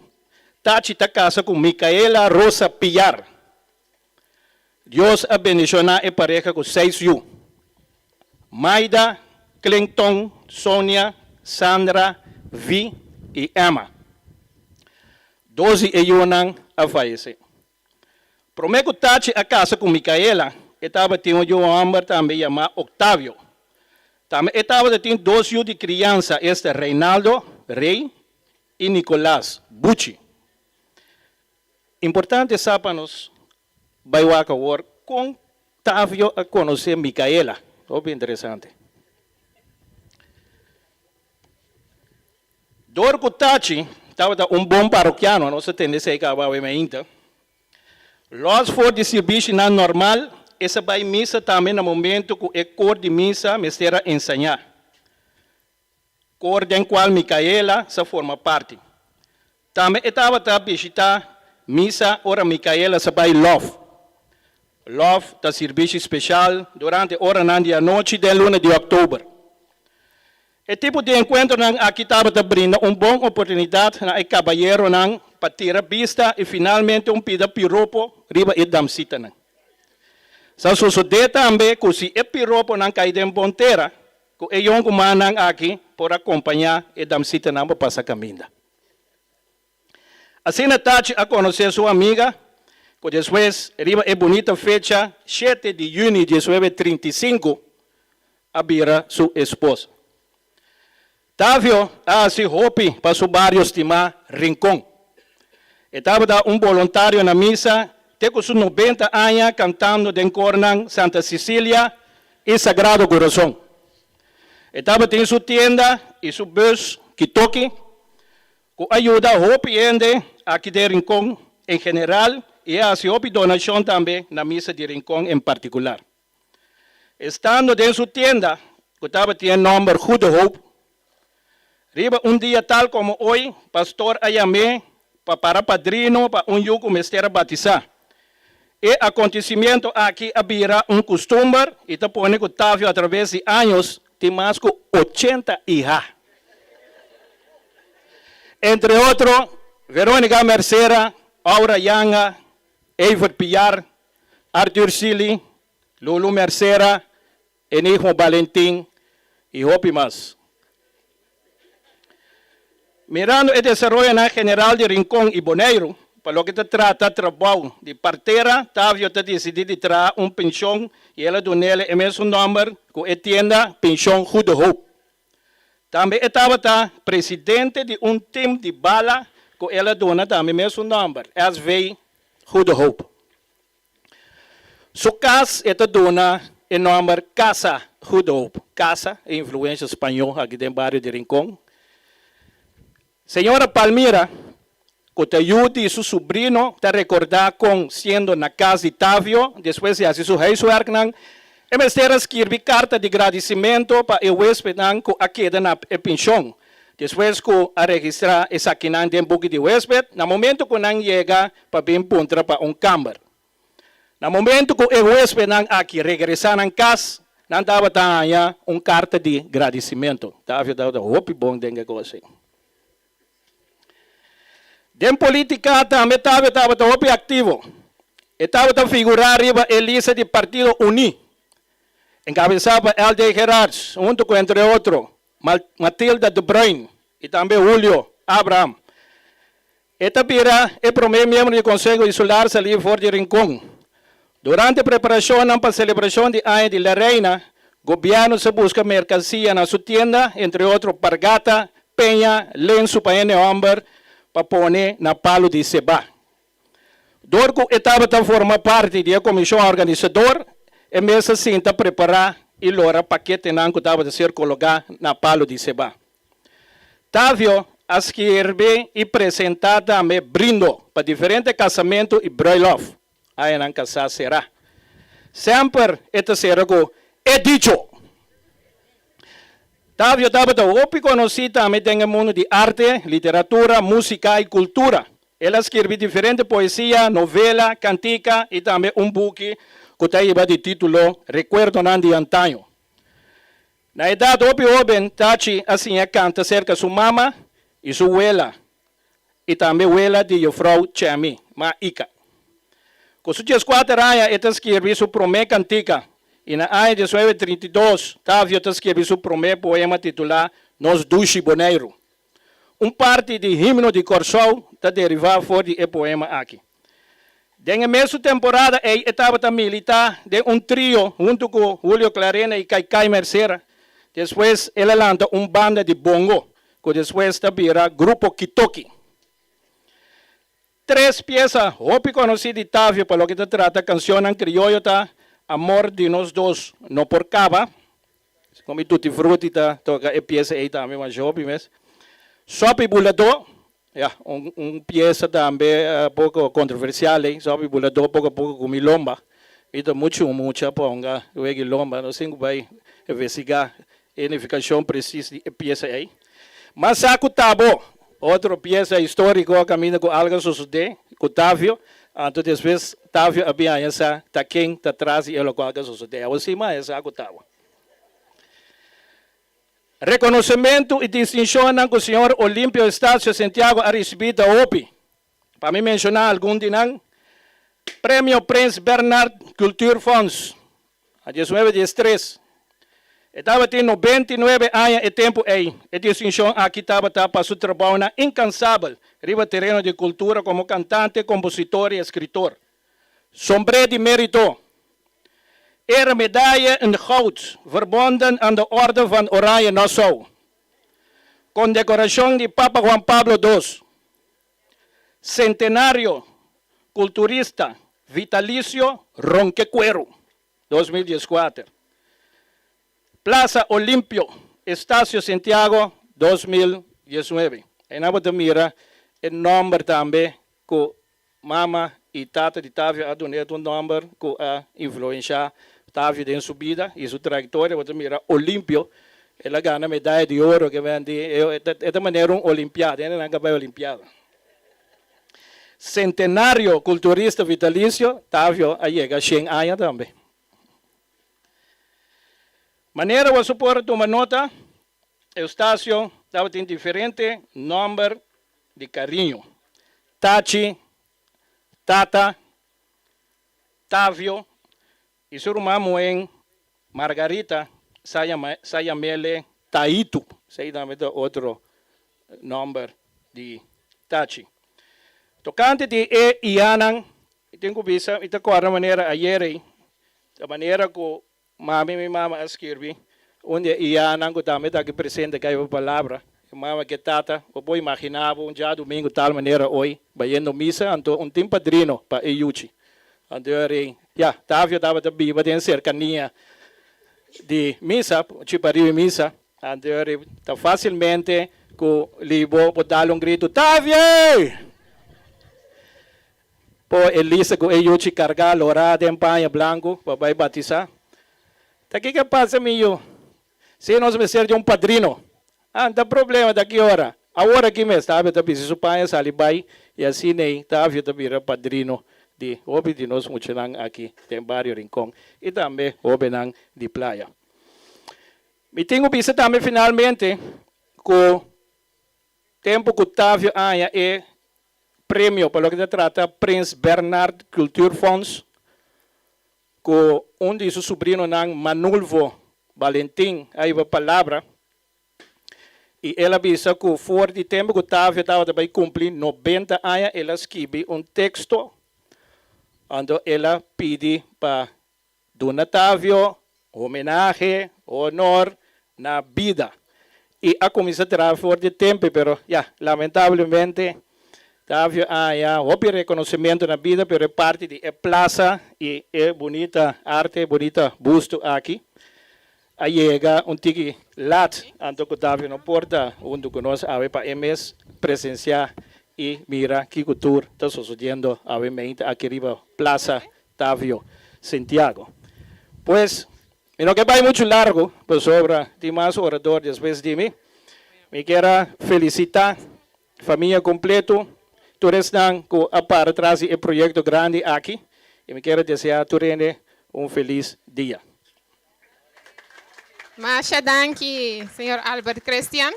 Tachi ta kasa ku Micaela Rosa Piar. Dios a bendishoná e pareha ku seis yu, Maida, Clinton, Sonia, Sandra, Vi i Emma. Dos di e yunan a fayesé. Promé ku Tachi a kasa ku Micaela, e tabatin un yu hòmber tambe yamá Octavio. Tambe e tabata tin dos yu di kriansa, esta Reinaldo, Rey, i Nicolas, Buchi. Importante sa pa nos bai wak awor kon Tavio a konosé Micaela. Hopi interesante. Dor ku Tachi tabata un bon parokiano, nos a tende esei kaba awe mainta, lòs for di sirbishinan normal, e sa bai misa tambe na momento ku e kor di misa mester a ensañá. Kor den kual Micaela sa forma parti. Tambe e tabata bishitá misa ora Micaela sa bai lòf. Lòf ta sirbishi speshal durante oranan di anochi den luna di òktober. E tipo di enkuentronan aki tabata brinda un bon oportunidat na e kabayeronan pa tira bista i finalmente un pida piropo riba e damsitanan. Sa sosodé tambe ku si e piroponan kai den bon tera, Ku e yonkumannan aki por a kompañá e damsitanan pa pasa kaminda. Asina Tachi a konosé su amiga, ku despues riba e bunita fecha shete di yüni diesnuebe 35 a bira su esposa. Tavio a hasi hopi pa su bario stimá Rincon. E tabata un boluntario na misa te ku su nobenta aña kantando den kornan Santa Cecilia i Sagrado Corazon. E tabatin su tienda i su bus Kitoki ku a yuda hopi hende aki den Rincon en general i a hasi hopi donashon tambe na misa di Rincon en partikular. Estando den su tienda, ku tabatin e nòmber Goede Hoop, riba un dia tal komo oy, pastor a yam'é pa para padrino pa un yu ku mester a batisá. E akontesimiento aki a bira un kustumber i ta pone ku Tavio atraves di años tin mas ku ochenta iha. Entre otro, Veronica Mercera, Aura Yanga, Evert Piar, Arthur Sealy, Lulu Mercera, Enigmo Balentin y hopi mas. Mirando e desaroyonan general di Rincon y Boneiru, pa loke ta trata trabou di partera, Tavio ta dicidi di traha un pension y el a dunele e mesun nomber cu e tienda Pension Goede Hoop. Tambe e tabata presidente di un team di bala cu el a duna tambe mesun nomber, SV Goede Hoop. Su cas e ta duna e nomber Casa Goede Hoop. Casa, e influencia spañó aki den bario di Rincon. Señora Palmira, cu ta yu di su subrino, ta recorda con siendo na cas di Tavio, despues di haci su huiswerknan, e mester a skirbi carta di gradicimento pa e huespednan cu a keda na e pension, despues cu a registra esakinan den buki di huesped, na momento cu nan yega pa bin puntra pa un kamber. Na momento cu e huespednan aki regresa nan cas, nan tabata haña un carta di gradicimento. Tavio tabata hopi bon den e cos ei. Den politica tambe Tavio tabata hopi activo. E tabata figura riba e lista di Partido Uní, encabeza pa LD. Gerards, hunto cu entre otro Matilda de Bruin y tambe Julio Abraham. E ta bira e promé miembro di Konseho Insular salí for di Rincon. Durante preparashonnan pa selebrashon di Aña di La Reina, gobièrnu sa buska merkansia na su tienda, entre otro pargata, peña, lensu pa hende hòmber pa pone na palu di seba. Dor ku e tabata forma parti di e komishon organisador, e mes a sinta prepará i lora paketenan ku tabata ser kologá na palu di seba. Tavio a skirbi i presentá tambe brindo pa diferente kasamentu i bruiloft. Añanan kasá será. Semper e ta sera ku e dicho! Tavio tabata hopi konosí tambe den e mundu di arte, literatura, músika i kultura. El a skirbi diferente poesia, novela, kantika i tambe un buki ku ta hiba di título Rekuerdonan di antaño. Na edat hopi hóben, Tachi a siña kanta serka su mama i su wela i tambe wela di jufrou Chemi, Ma Ika. Ku su dieskuater aña e ta skirbi su promé kantika i na aña diesnuebe 32 Tavio ta skirbi su promé poema titulá Nos Dushi Boneiru. Un parti di himno di Kòrsou ta derivá for di e poema aki. Den e mesun temporada ei e tabata militá den un trio huntu ku Julio Clarena i Kaikai Mercera. Despues el a lanta un banda di bongo ku despues ta bira Grupo Kitoki. Tres piesa hopi konosí di Tavio pa loke ta trata kansionnan krioyo ta Amor di nos dos no por kaba, Segun mi Tutti Frutti ta toka e piesa ei tambe masha hopi mes. Sopi Buladó, ya, un un piesa tambe poko kontroversial ei, Sopi Buladó poko a poko ku mi lomba. Mi ta muchu mucha ponga wegi lomba, no sin ku bai investigá e nifikashon presis di e piesa ei. Masa ku Tabo, otro piesa históriko kaminda ku algu a sosodé ku Tavio, anto despues Tavio a bin haña sa ta ken ta tras di e lokual ku a sosodé. Awor si mi haña sa ku Tabo. Rekonosementu i distinshonnan ku señor Olimpio Estacio Sentiago a risibí ta hopi. Pa mi menshoná algun di nan, Premio Prins Bernhard Cultuurfonds, a diesnuebe diestres. E tabatin 99 aña e tempu ei. E distinshon aki tabata pa su trabounan inkansabel riba tereno di kultura komo kantante, kompositor i eskritor. Sombré di mérito. Eremedaille in goud, verbonden aan de Orde van Oranje Nassau. Kondekorashon di Papa Juan Pablo dos. Sentenario Kulturista Vitalicio Ronke Kueru, 2014. Plaza Olimpio Estacio Santiago, 2019. Einan bo ta mira e nòmber tambe ku mama i tata di Tavio a dun'é un nòmber ku a influenshá Tavio den su bida i su trayektoria. Bo ta mira Olimpio, el a gana medaya di oro ke men di e ta manera un olimpiada, hende nan ka bai olimpiada. Sentenario kulturista vitalisio, Tavio a yega shen aña tambe. Manera bo su por tuma nota, Eustacio tabatin diferente nòmber di kariño, Tachi, Tata, Tavio i su ruman muhén Margarita sa yama sa yam'ele Taitu, esei tambe ta otro nòmber di Tachi. Tokante di e ihanan, mi tin ku bisa, mi ta kòrda manera ayer ei, ta manera ku Mami, mi mama a skirbi un di e iyanan ku tambe ta aki presente kai pa palabra. E mama ke tata, bo por imaginá bo un djadumingu tal manera oy, bayendo misa, anto un tin padrino pa e yuchi. Anto e rei, ya, Tavio tabata biba den serkania di misa, chi pariba e misa, anto e rei ta fásilmente ku libo por dal un gritu, Tavio! Po e lista ku e yuchi kargá lorá den paña blanku pa bai batisá. Ta kiko a pasa mi yu? Si nos mester di un padrino. Ah, no ta problema, ta ki ora? Awor aki mes. Tavio ta bisti su paña sali bai i asina ei Tavio ta bira padrino di hopi di nos muchanan aki den bario Rincon i tambe hobennan di Playa. Mi tin ku bisa tambe finalmente ku tempu ku Tavio a haña e premio pa loke ta trata Prins Bernhard Cultuurfonds ku un di su subrinonan Manulfo Balentin a hiba palabra. I el a bisa ku for di tempu ku Tavio tabata bai kumpli nobenta aña el a skibi un teksto, anto el a pidi pa duna Tavio homenahe, honor, na bida. I a kuminsá traha for di tempu, pero ya, lamentablemente Tavio a haña hopi rekonosementu na bida, pero e parti di e plasa i e bunita arte, e bunita busto aki a yega un tiki lat, anto ku Tavio no por ta huntu ku nos awe pa e mes presensiá i mira kiko tur ta sosodiendo awe meinta aki riba Plasa Tavio Santiago. Pues, mi no ke bai muchu largu, pasobra tin mas orador despues di mi. Mi kier a felisitá famia kompleto, tur esnan ku a para tras di e proyekto grandi aki, i mi kier a deseá tur hende un felis dia. Masha danki, señor Albert Christian.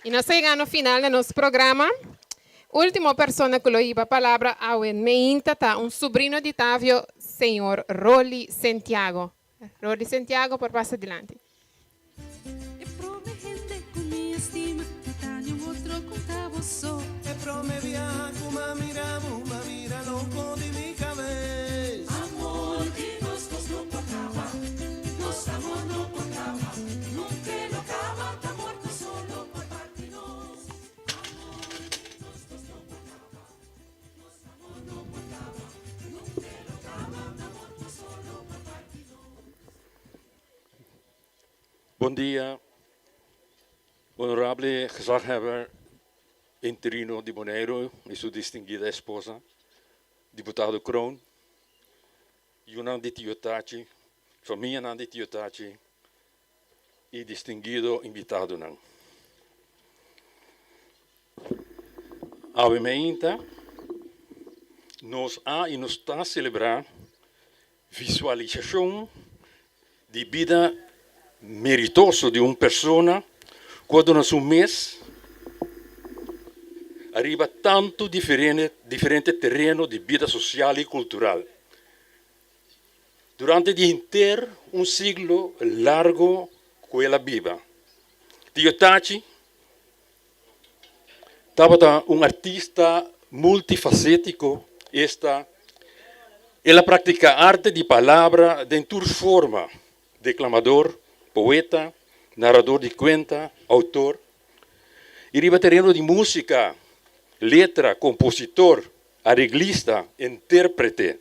Y nos a yega no final di nos programa. Ultimo persona cu lo hiba palabra awe meinta ta un sobrino di Tavio, señor Rolly Santiago. Rolly Santiago por pasa dilanti. E prome hende ku mi a stima no ta niun otro ku ta bo so. E prome biaha ku m'a mira bo, m'a bira loko di mi kabes. Amor di nos dos no por kaba, nos amor no por kaba, nunka e lo kaba, ta morto so lo por parti nos. Amor di nos dos no por kaba, nos amor no por kaba, nunka e lo kaba, ta morto so lo por parti nos. Bon dia, honorable gezaghebber interino di Boneiru y su distinguida esposa, diputado Kroon, yunan di Tio Tachi, famianan di Tio Tachi y distinguido invitadonan. Awe meinta nos a y nos ta celebra Visualisashon di bida meritoso di un persona ku a duna su mes ariba tantu diferente tereno di bida sosial i kultural durante di henter un siglo largo ku el a biba. Tio Tachi Tabata un artista multifasétiko, esta, el a praktiká arte di palabra den tur forma, deklamador, poeta, narador di kuenta, outor, i riba tereno di músika, letra, kompositor, areglista, intérprete.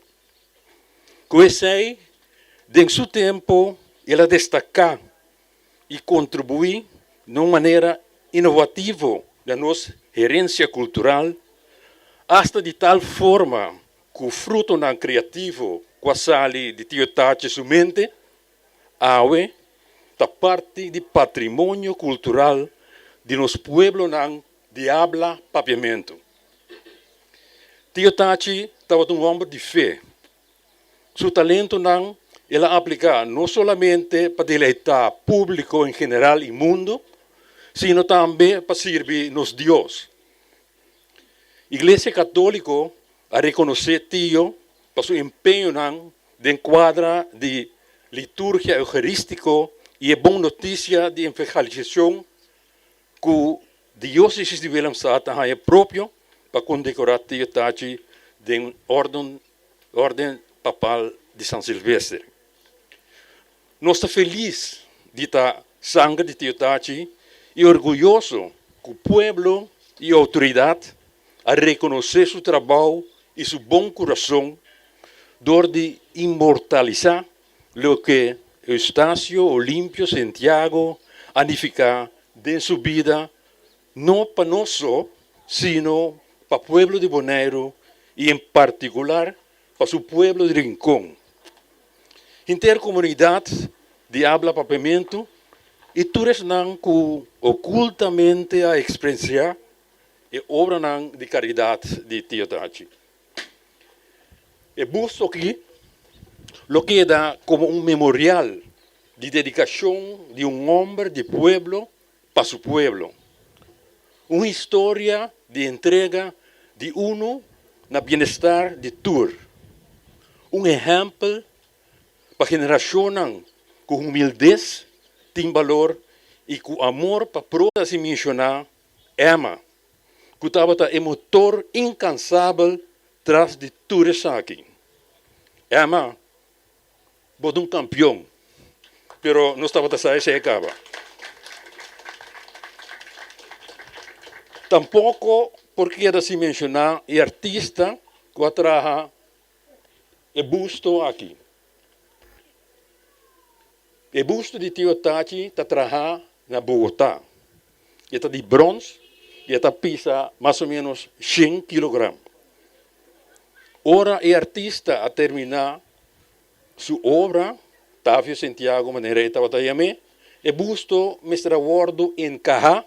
Ku esei, den su tempu el a destaká i kontribuí na un manera inovativo na nos herensia kultural, asta di tal forma ku frutonan kreativo ku a sali di Tio Tachi su mente, awe ta parti di patrimonio kultural di nos pueblonan di abla papiamentu. Tio Tachi tabata un hòmber di fe. Su talentonan el a apliká no solamente pa deleitá públiko en general i mundu, sino tambe pa sirbi nos Dios. Iglesia Katóliko a rekonosé Tio pa su empeñonan den kuadra di liturgia eucharístiko i e bon notisia di evangelisacion ku Diósesis di Willemstad a haña propio pa kondekorá Tio Tachi den órden Orden Papal di San Silvestre. Nos ta felis di ta sanger di Tio Tachi i orguyoso ku pueblo i outoridat a rekonosé su trabou i su bon kurason dor di inmortalisá loke Eustacio Olimpio Sentiago a nifiká den su bida no pa nos so, sino pa pueblo di Boneiru i en partikular pa su pueblo di Rincon. Henter komunidat di abla papiamentu i tur esnan ku okultamente a eksperensiá e obranan di karidat di Tio Tachi. E busto aki lo keda komo un memorial di dedikashon di un hòmber di pueblo pa su pueblo. Un historia di entrega di unu na bienestar di tur. Un ehèmpel pa generashonnan ku humildes tin balor I ku amor pa pro ta si menshoná Emma, ku tabata e motor inkansabel tras di tur esaki. Emma, bo ta un kampion, pero nos tabata sa esei kaba. Tampoko por keda sin menshoná e artista ku a traha e busto aki. E busto di Tio Tachi ta trahá na Bogotá. E ta di brons i e ta pisa mas o ménos shen kilogram. Ora e artista a terminá su obra, Tavio Sentiago manera e tabata yam'é, e busto mester a wòrdu enkahá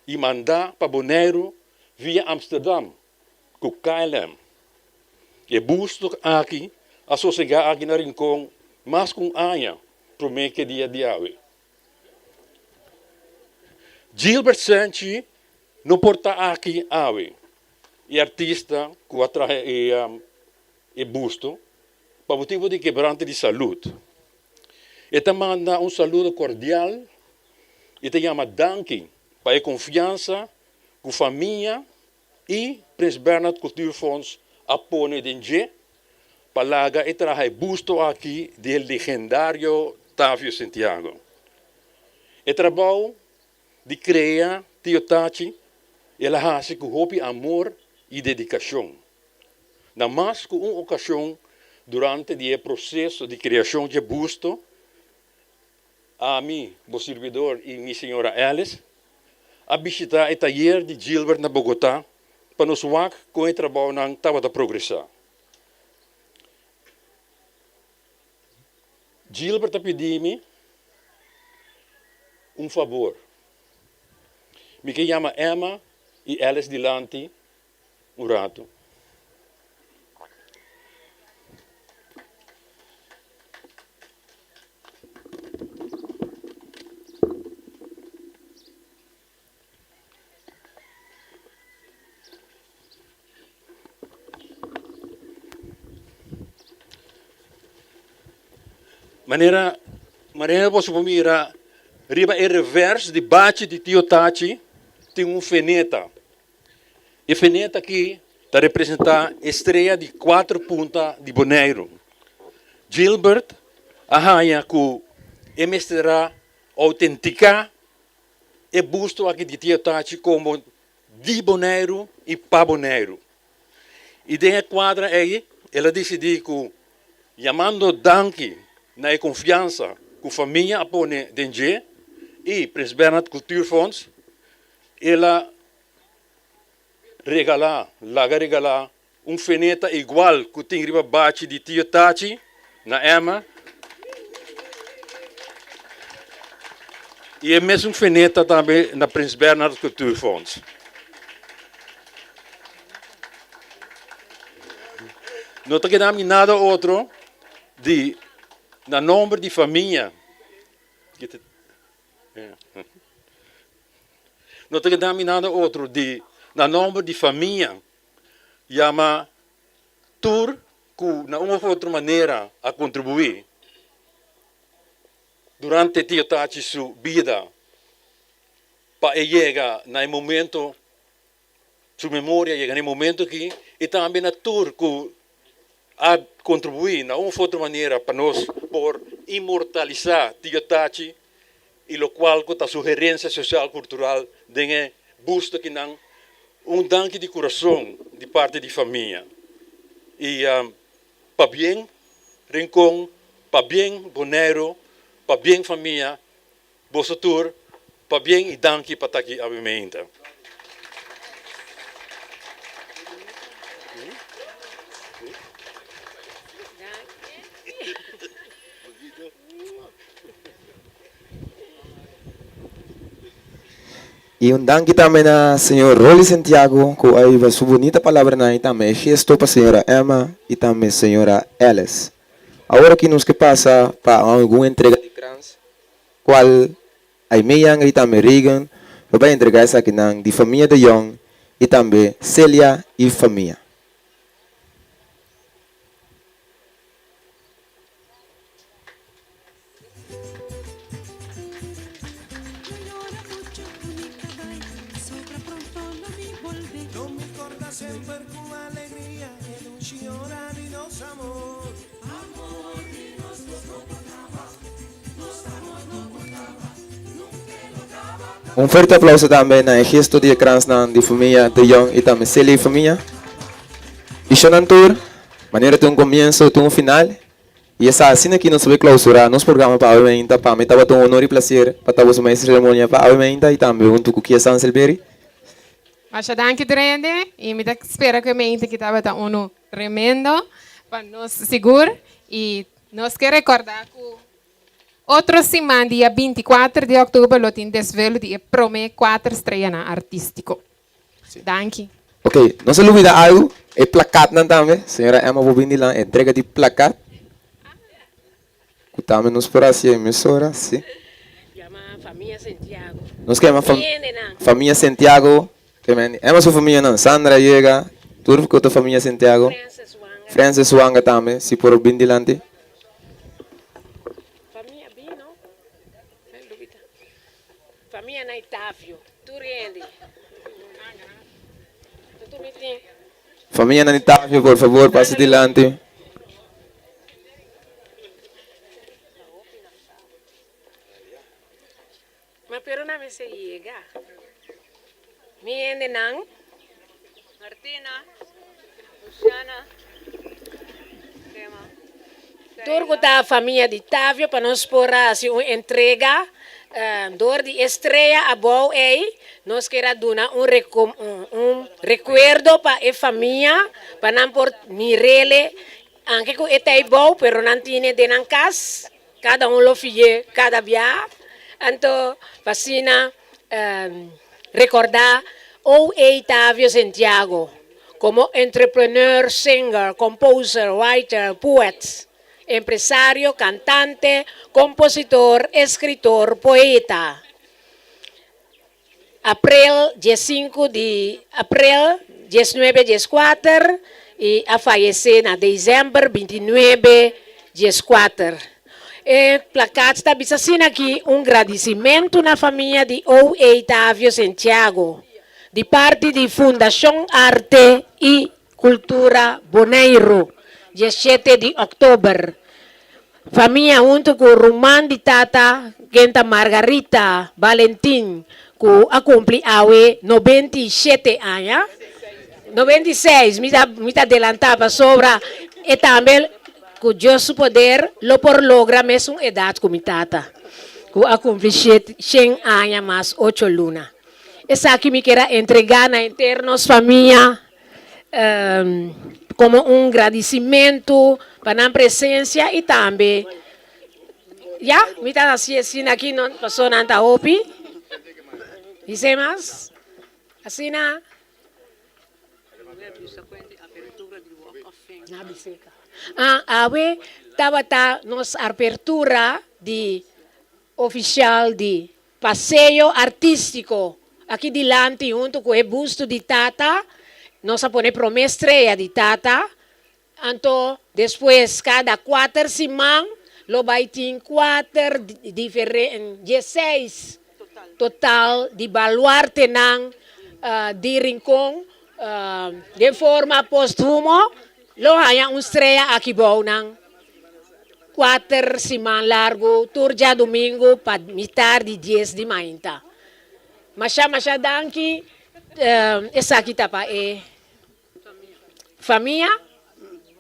i mandá pa Boneiru via Amsterdam ku KLM. E busto aki a sosegá aki na Rincon mas ku un aña promé ku e dia di awe. Gilbert Senchi no por ta aki awe, e artista ku a traha e busto, pa motibu di kebrante di salud. E ta manda un saludo kordial i ta yama danki pa e konfiansa ku famia i Prins Bernhard Cultuurfonds a pone den dje pa laga e traha e busto aki di e legendario Tavio Sentiago. E trabou di krea Tio Tachi el a hasi ku hopi amor i dedikashon. Na mas ku un okashon durante di e proseso di kreashon dje busto, Ami, bo sirbidor i mi señora Alice a bishitá e tayer di Gilbert na Bogotá pa nos wak kon e trabounan tabata progresá. Gilbert a pidi mi un fabor. Mi ke yama Emma i Alice dilanti un ratu. Manera manera boso por mira riba e revers di bachi di Tio Tachi tin un feneta. E feneta aki ta representá e strea di kuater punta di Boneiru. Gilbert a haña ku e mester a outentiká e busto aki di Tio Tachi komo di Boneiru i pa Boneiru. I den e kuadra ei el a disidí ku yamando danki na e konfiansa ku famia a pone den dje i Prins Bernhard Cultuurfonds, el a regalá, laga regalá un feneta igual ku tin riba bachi di Tio Tachi na Emma i e mesun feneta tambe na Prins Bernhard Cultuurfonds. No ta keda mi nada otro di na nomber di famia. No ta keda mi nada otro di na nomber di famia yama tur ku na un of otro manera a kontribuí durante Tio Tachi su bida pa e yega na e momento su memoria yega na e momento aki i tambe na tur ku a kontribuí na un of otro manera pa nos por inmortalisá Tio Tachi i lokual ku ta su herensia sosial kultural den e busto akinan. Un danki di kurason di parti di famia i pabien Rincon, pabien Boneiru, pabien famia, boso tur pabien i danki pa ta aki awe meinta. I un danki tambe na señor Rolly Santiago ku a hiba su bunita palabranan i tambe e gesto pa señora Emma i tambe señora Alice. Awor aki nos ke pasa pa algun entrega di krans kual Aimee Younger i tambe Reagan lo bai entrega esakinan di famia De Jong i tambe Celia i famia. Un fuerte aplauso tambe na e gesto di e kransnan di famia De Jong y tambe Celia y famia. Y shonan tur, manera tin un comienzo tin un final y esa asina aki nos ta bay clausura nos programa pa awe mainta. Pa mi tabata un honor y placer pa ta boso maestro de ceremonia pa awe mainta y tambe hunto cu Kia Sanselberry. Masha danki Drende y mi ta spera cu e mainta aki tabata uno tremendo pa nos sigur y nos ke recorda cu Otro siman dia 24 di òktober lo tin desvelo di e promé kuater streanan artístiko. Danki. Ok, no se lubida algu, e plakatnan tambe, señora Emma por bini lan entrega di plakat, ku tambe nos por hasi e mesora, si. Yama famia Santiago. Nos ke yama famia Santiago, Emma su famianan, Sandra yega, tur ku ta famia Santiago, Francis Wanga tambe, si por bini dilanti. Famia bino, famia na Itavio, tur hende. Famia na Itavio, por favor, pasa dilanti. Ma pero nan mester yega. Mi hendenan. Martina, Luciana, Tema. Tur ku ta famia di Tavio pa nos por a hasi un entrega dor di e strea abou ei nos kier a duna un un rekuerdo pa e famia pa nan por mirele anke ku e ta ei bou pero nan tine den nan kas. Kada un lo fi'é kada bia, anto pa asina rekordá OA. Tavio Santiago komo entrepreneur, singer, composer, writer, poet, empresario, kantante, kompositor, eskritor, poeta. April diesinku di april diesnuebe dieskuater i a fayesé na desèmber bintinuebe dieskuater. E plakat ta bisa asina aki, Un gradisimentu na famia di OA. Tavio Santiago di parti di Fundashon Arte i Kultura Boneiru, diesshete di òktober. Famia huntu ku ruman di tata ken ta Margarita Balentin ku a kumpli awe 97 aña, 96, mi ta mi ta adelantá pasobra e tambe ku Dios su poder lo por logra mesun edat ku mi tata ku a kumpli shen aña mas ocho luna. Esaki mi kier a entregá na henter nos famia. Komo un gradisimentu pa nan presensia i tambe ya mi ta hasi asina aki no paso nan ta hopi bisei mas asina awe tabata nos apertura di ofisial di Paseo artístiko aki dilanti huntu ku e busto di Tata, nos a pone promé strea di Tata, anto despues kada kuater siman lo bai tin kuater diferen dieseis total di baluartenan di Rincon den forma posthumo lo haña un strea aki bou nan. Kuater siman largu tur djadumingu pa mitar di dies di mainta. Masha masha danki esaki ta pa e famia.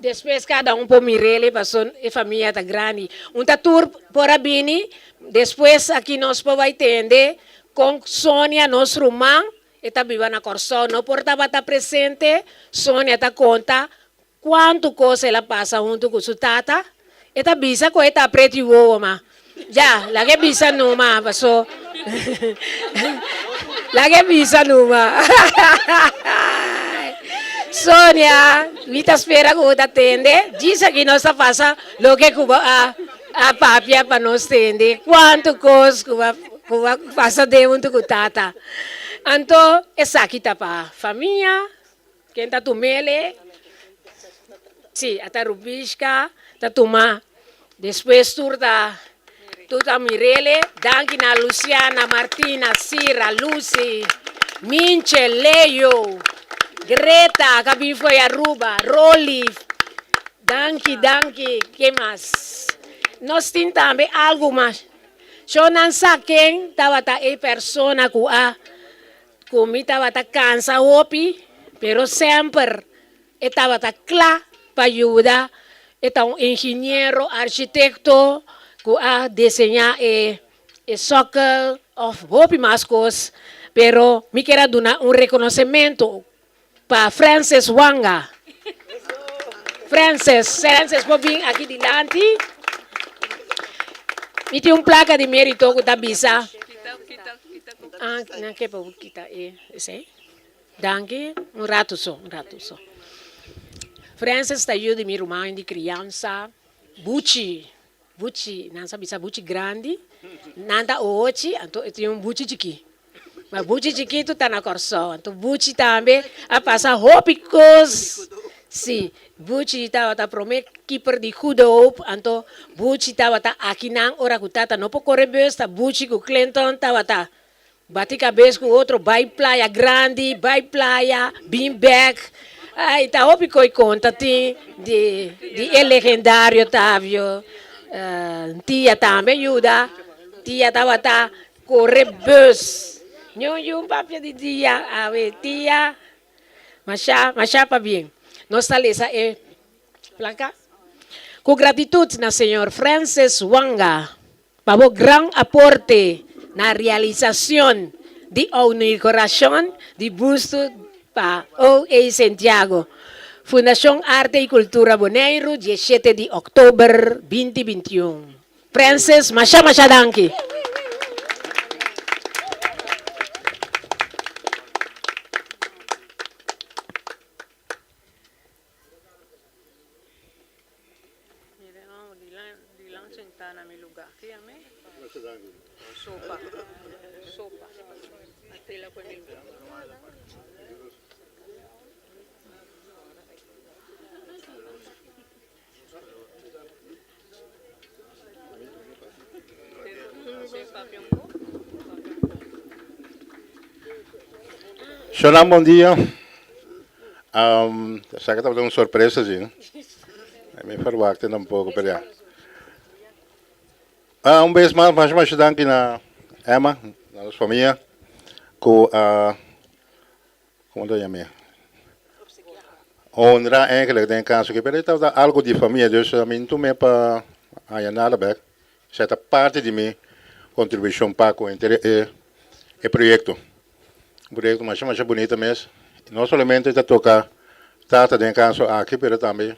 Despues kada un por mirele paso e famia ta grandi. Un ta tur por a bini despues aki nos por bai tende kon Sonia nos ruman e ta biba na Kòrsou no por tabata presente Sonia ta konta Cuantu cos el a pasa huntu cu su tata? E ta bisa cu e ta preti wowo ma ya, laga e bisa numa paso laga e bisa numa Sonia, mi ta spera cu bo ta tende, djis aki nos ta pasa loke cu bo a a papia pa nos tende cuantu cos cu bo cu bo a pasa den huntu cu tata. Anto esaki ta pa famia. Ken ta tumele? Si, ata Rubishka ta tuma. Despues tur ta tur ta mirele. Danki na Luciana, Martina, Sira, Lucy, Minche, Leo, Greta ka bin for Aruba, Rolly. Danki, danki. Ke mas? Nos tin tambe algu mas. Shonnan sa ken tabata e persona ku a ku mi tabata kansa hopi, pero semper e tabata kla pa yuda. E ta un ingeniero, architekto ku a diseñá e e sokkel òf hopi mas kos, pero mi kier a duna un rekonosementu pa Francis Wanga. Francis, Francis por bin aki dilanti. Mi tin un plaka di merito ku ta bisa. Ah, nan ke pa bo kita e esei. Danki, un ratu so, un ratu so. Francis ta yu di mi ruman di kriansa, Buchi. Buchi, nan sa bisa buchi grandi, nan ta ohochi, anto e tin un buchi chikí. Ma buchi chikitu ta na Kòrsou, anto buchi tambe a pasa hopi kos. Sí, buchi tabata promé kiper di Goede Hoop, anto buchi tabata akinan ora ku tata no por kore bus, ta buchi ku Clinton tabata Bati kabes ku otro bai playa grandi, bai playa, bin bek. Ay, ta hopi ko'i konta tin di di e legendario Tavio. Tia tambe yuda. Tia tabata kore bus. Ñun yun papia di dia awe tia. Masha, masha pabien. Nos ta lesa e plaka. Ku gratitut na señor Francis Wanga. Pa bo gran aporte na realisacion di inauguracion di busto pa OA. Santiago, Fundacion Arte y Cultura Boneiru, diesshete di october binti bintiun. Francis, masha masha danki. Shonan bon dia. Esaki tabata un sorpresa si. Mi verwachtte tampoco pero ya. Un bes mas masha masha danki na Emma, na nos famia cu a Como ta yam'é? Honra eigenlijk den e caso aki, pero e tabata algo di famia, dus ami no tum'é pa haña nada bek. Esei ta parti di mi contribucion pa cu henter e e proyecto. Un proyecto masha masha bunita mes. No solamente ta toca tata den e caso aki, pero tambe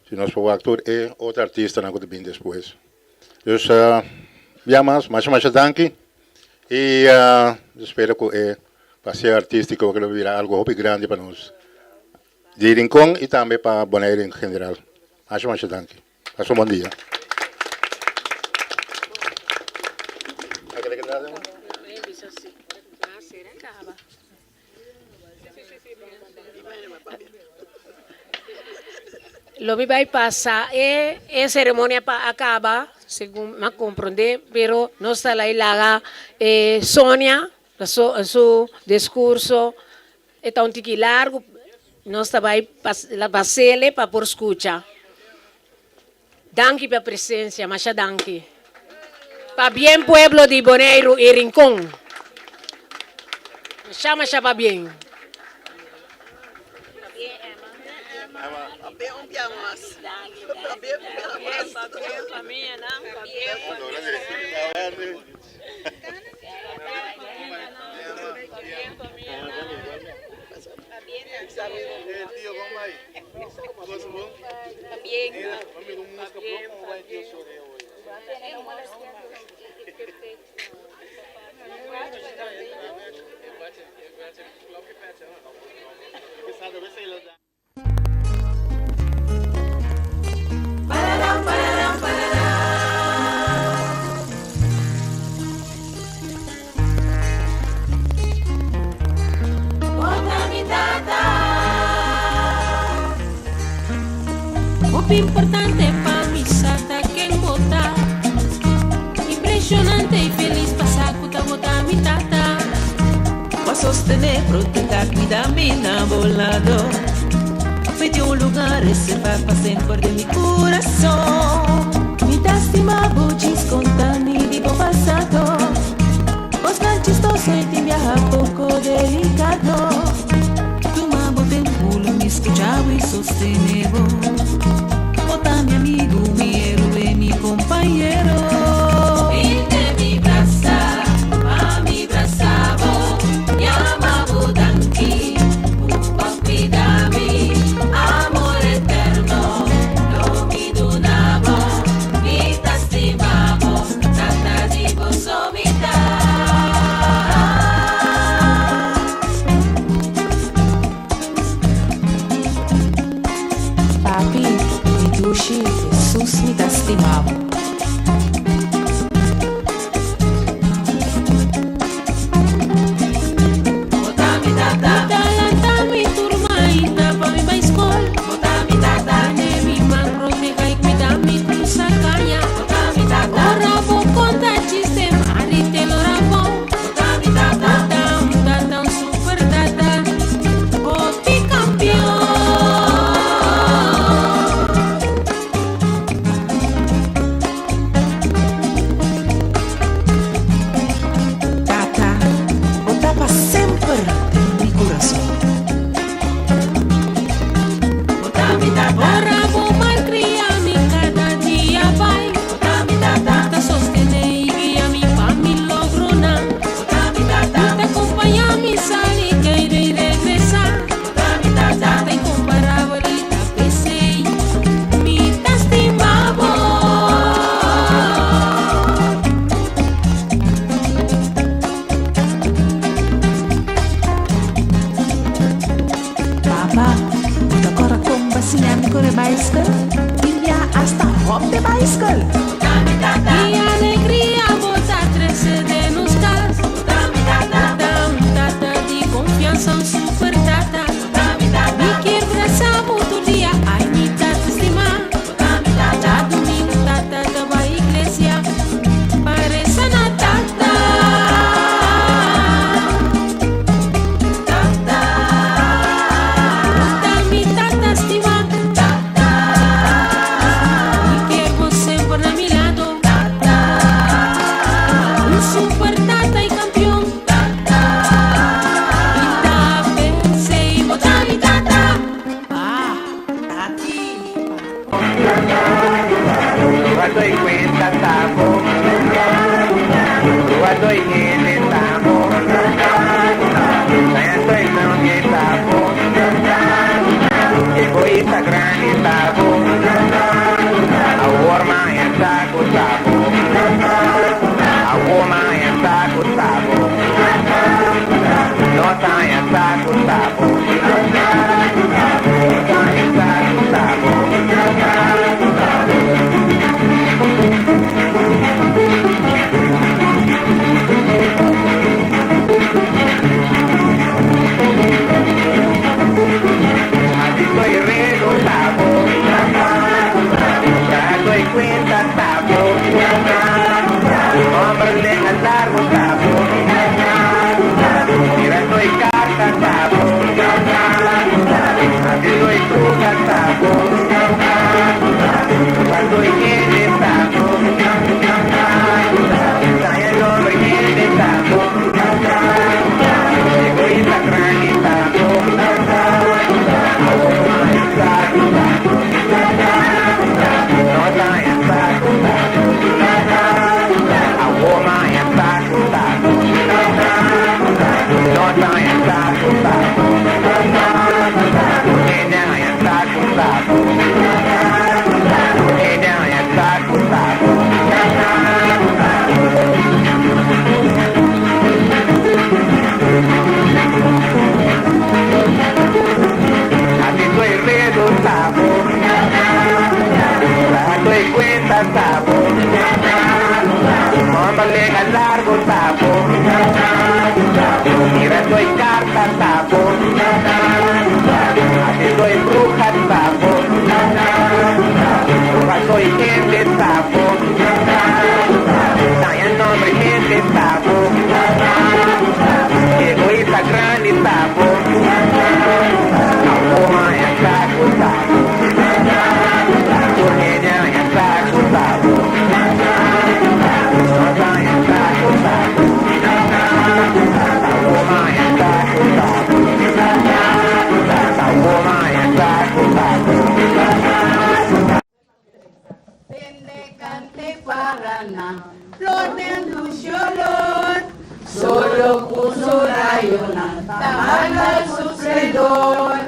si nos por wak tur e otro artistanan cu ta bin despues. Dus bia mas, masha masha danki y spera cu e paseo artistico lo bira algo hopi grandi pa nos di Rincon y tambe pa Bonaire en general. Masha masha danki. Pasa un bon dia. Lo mi bai pasa e e ceremonia pa a caba, segun mi a comprende, pero nos ta lai laga e Sonia su su discurso e ta un tiki largo, nos ta bai pasele pa por scucha. Danki pa presencia, masha danki. Pabien pueblo di Boneiru y Rincon. Masha masha pabien. Hopi importante pa mi sa ta ken bo ta. Impresionante y feliz pa sa cu ta bo ta mi tata. Pa sostené, protehá, cuida mi na bo lado. Mi tin un lugar reservá pa semper den mi curason. Mi ta stima bo djis conta mi di. di bo pasado. Cosnan chistoso y tin biaha poco delicado. Tuma bo tempo, lo mi scucha bo y sostene bo. Bo ta mi amigo, mi héroe, mi compañero. Bin den mi brasa, pa mi brasa bo. Yama bo danki, pa cuida mi. Amor eterno, lo mi duna bo. Mi ta stima bo, tata di bo so mi ta. Papi, mi dushi, Jesus mi ta stima bo. Bo ta mi tata. Bo ta lanta mi tur mainta pa mi bai skol. Bo ta mi tata. Tene mi man protega i cuida mi cruza caya. Bo ta mi tata. Ora bo conta chiste, mari te lora bon. Bo ta mi tata. Bo ta un tata, un super tata, hopi campeon. Tata, bo ta pa semper den mi curason. Bo ta mi tata. Ora bo malcria mi cada dia bai. Bo ta mi tata. Bo ta sostene y guia mi pa mi logronan. Bo ta mi tata. Bo ta compaña mi sali, keire y regresa. Bo ta mi tata. Tata incomparabel y ta p'esey mi ta stima bo. Papa, bo ta kòrda kon bo a siña mi kore baiskel? Tin bia asta hòp de baiskel! Bo ta mi tata. Ki alegria bo ta trese den nos kas. Bo ta mi tata. Bo ta un tata di konfiansa, un super tata. Bo ta mi tata. Mi kier brasa bo tur dia, ai mi tata stima. Bo ta mi tata. Djadumingu tata ta bai iglesia pa resa na tata. Tata. Bo ta mi tata stima. Tata. Mi kier bo semper na mi lado. Tata. Un super tata y campeon. Tata. Mi ta p'esey bo ta mi tata. Pa, tati. Doy cuenta sapo, doy hende sapo, soy nombre sapo, egoísta grande sapo, awor m'a haña saco sapo, awor m'a haña saco sapo, nos a haña saco sapo, nos a haña saco sapo. Así soy redo sapo, ya doy cuenta sapo, hombre lenga largo sapo, mira soy carta sapo, así soy bruja sapo, soy gente sapo, saya nombre gente sapo, egoísta grande sapo, saco sapo, no saco saco, awor m'a haña saco sapo, no saco sapo, hende a haña saco sapo, hende a haña saco sapo. Así soy redo sapo, doy cuenta sapo, hombre lega largo sapo, mira soy carta sapo, así soy bruja sapo, soy gente sapo, saya nombre gente sapo, egoísta grande sapo, awor m'a haña saco sapo, tur hende a haña saco sapo, nos a mayor.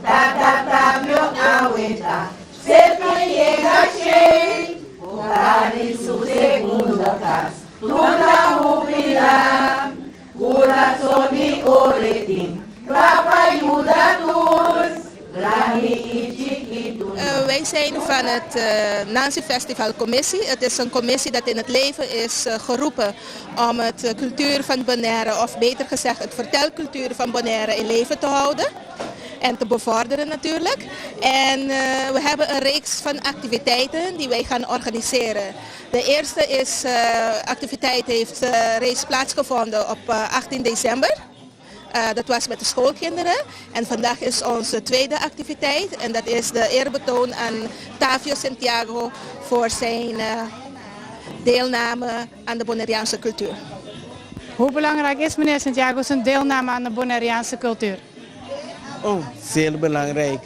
Tata Tavio awe ta serka yega 100. Hogar di su segundo kas. Tur ta hubilá. Kurason di oro e tin. Kla pa yuda tur. Grandi i chikitu. Wij zijn van het Nancy Festival Commissie. Het is een commissie dat in het leven is geroepen om het cultuur van Bonaire, of beter gezegd het vertelcultuur van Bonaire in leven te houden. En te bevorderen natuurlijk. En we hebben een reeks van activiteiten die wij gaan organiseren. De eerste is, activiteit heeft reeds plaatsgevonden op 18 december. Dat was met de schoolkinderen. En vandaag is onze tweede activiteit. En dat is de eerbetoon aan Tavio Santiago voor zijn deelname aan de Bonaireaanse cultuur. Hoe belangrijk is meneer Santiago zijn deelname aan de Bonaireaanse cultuur? Oh, zeer belangrijk.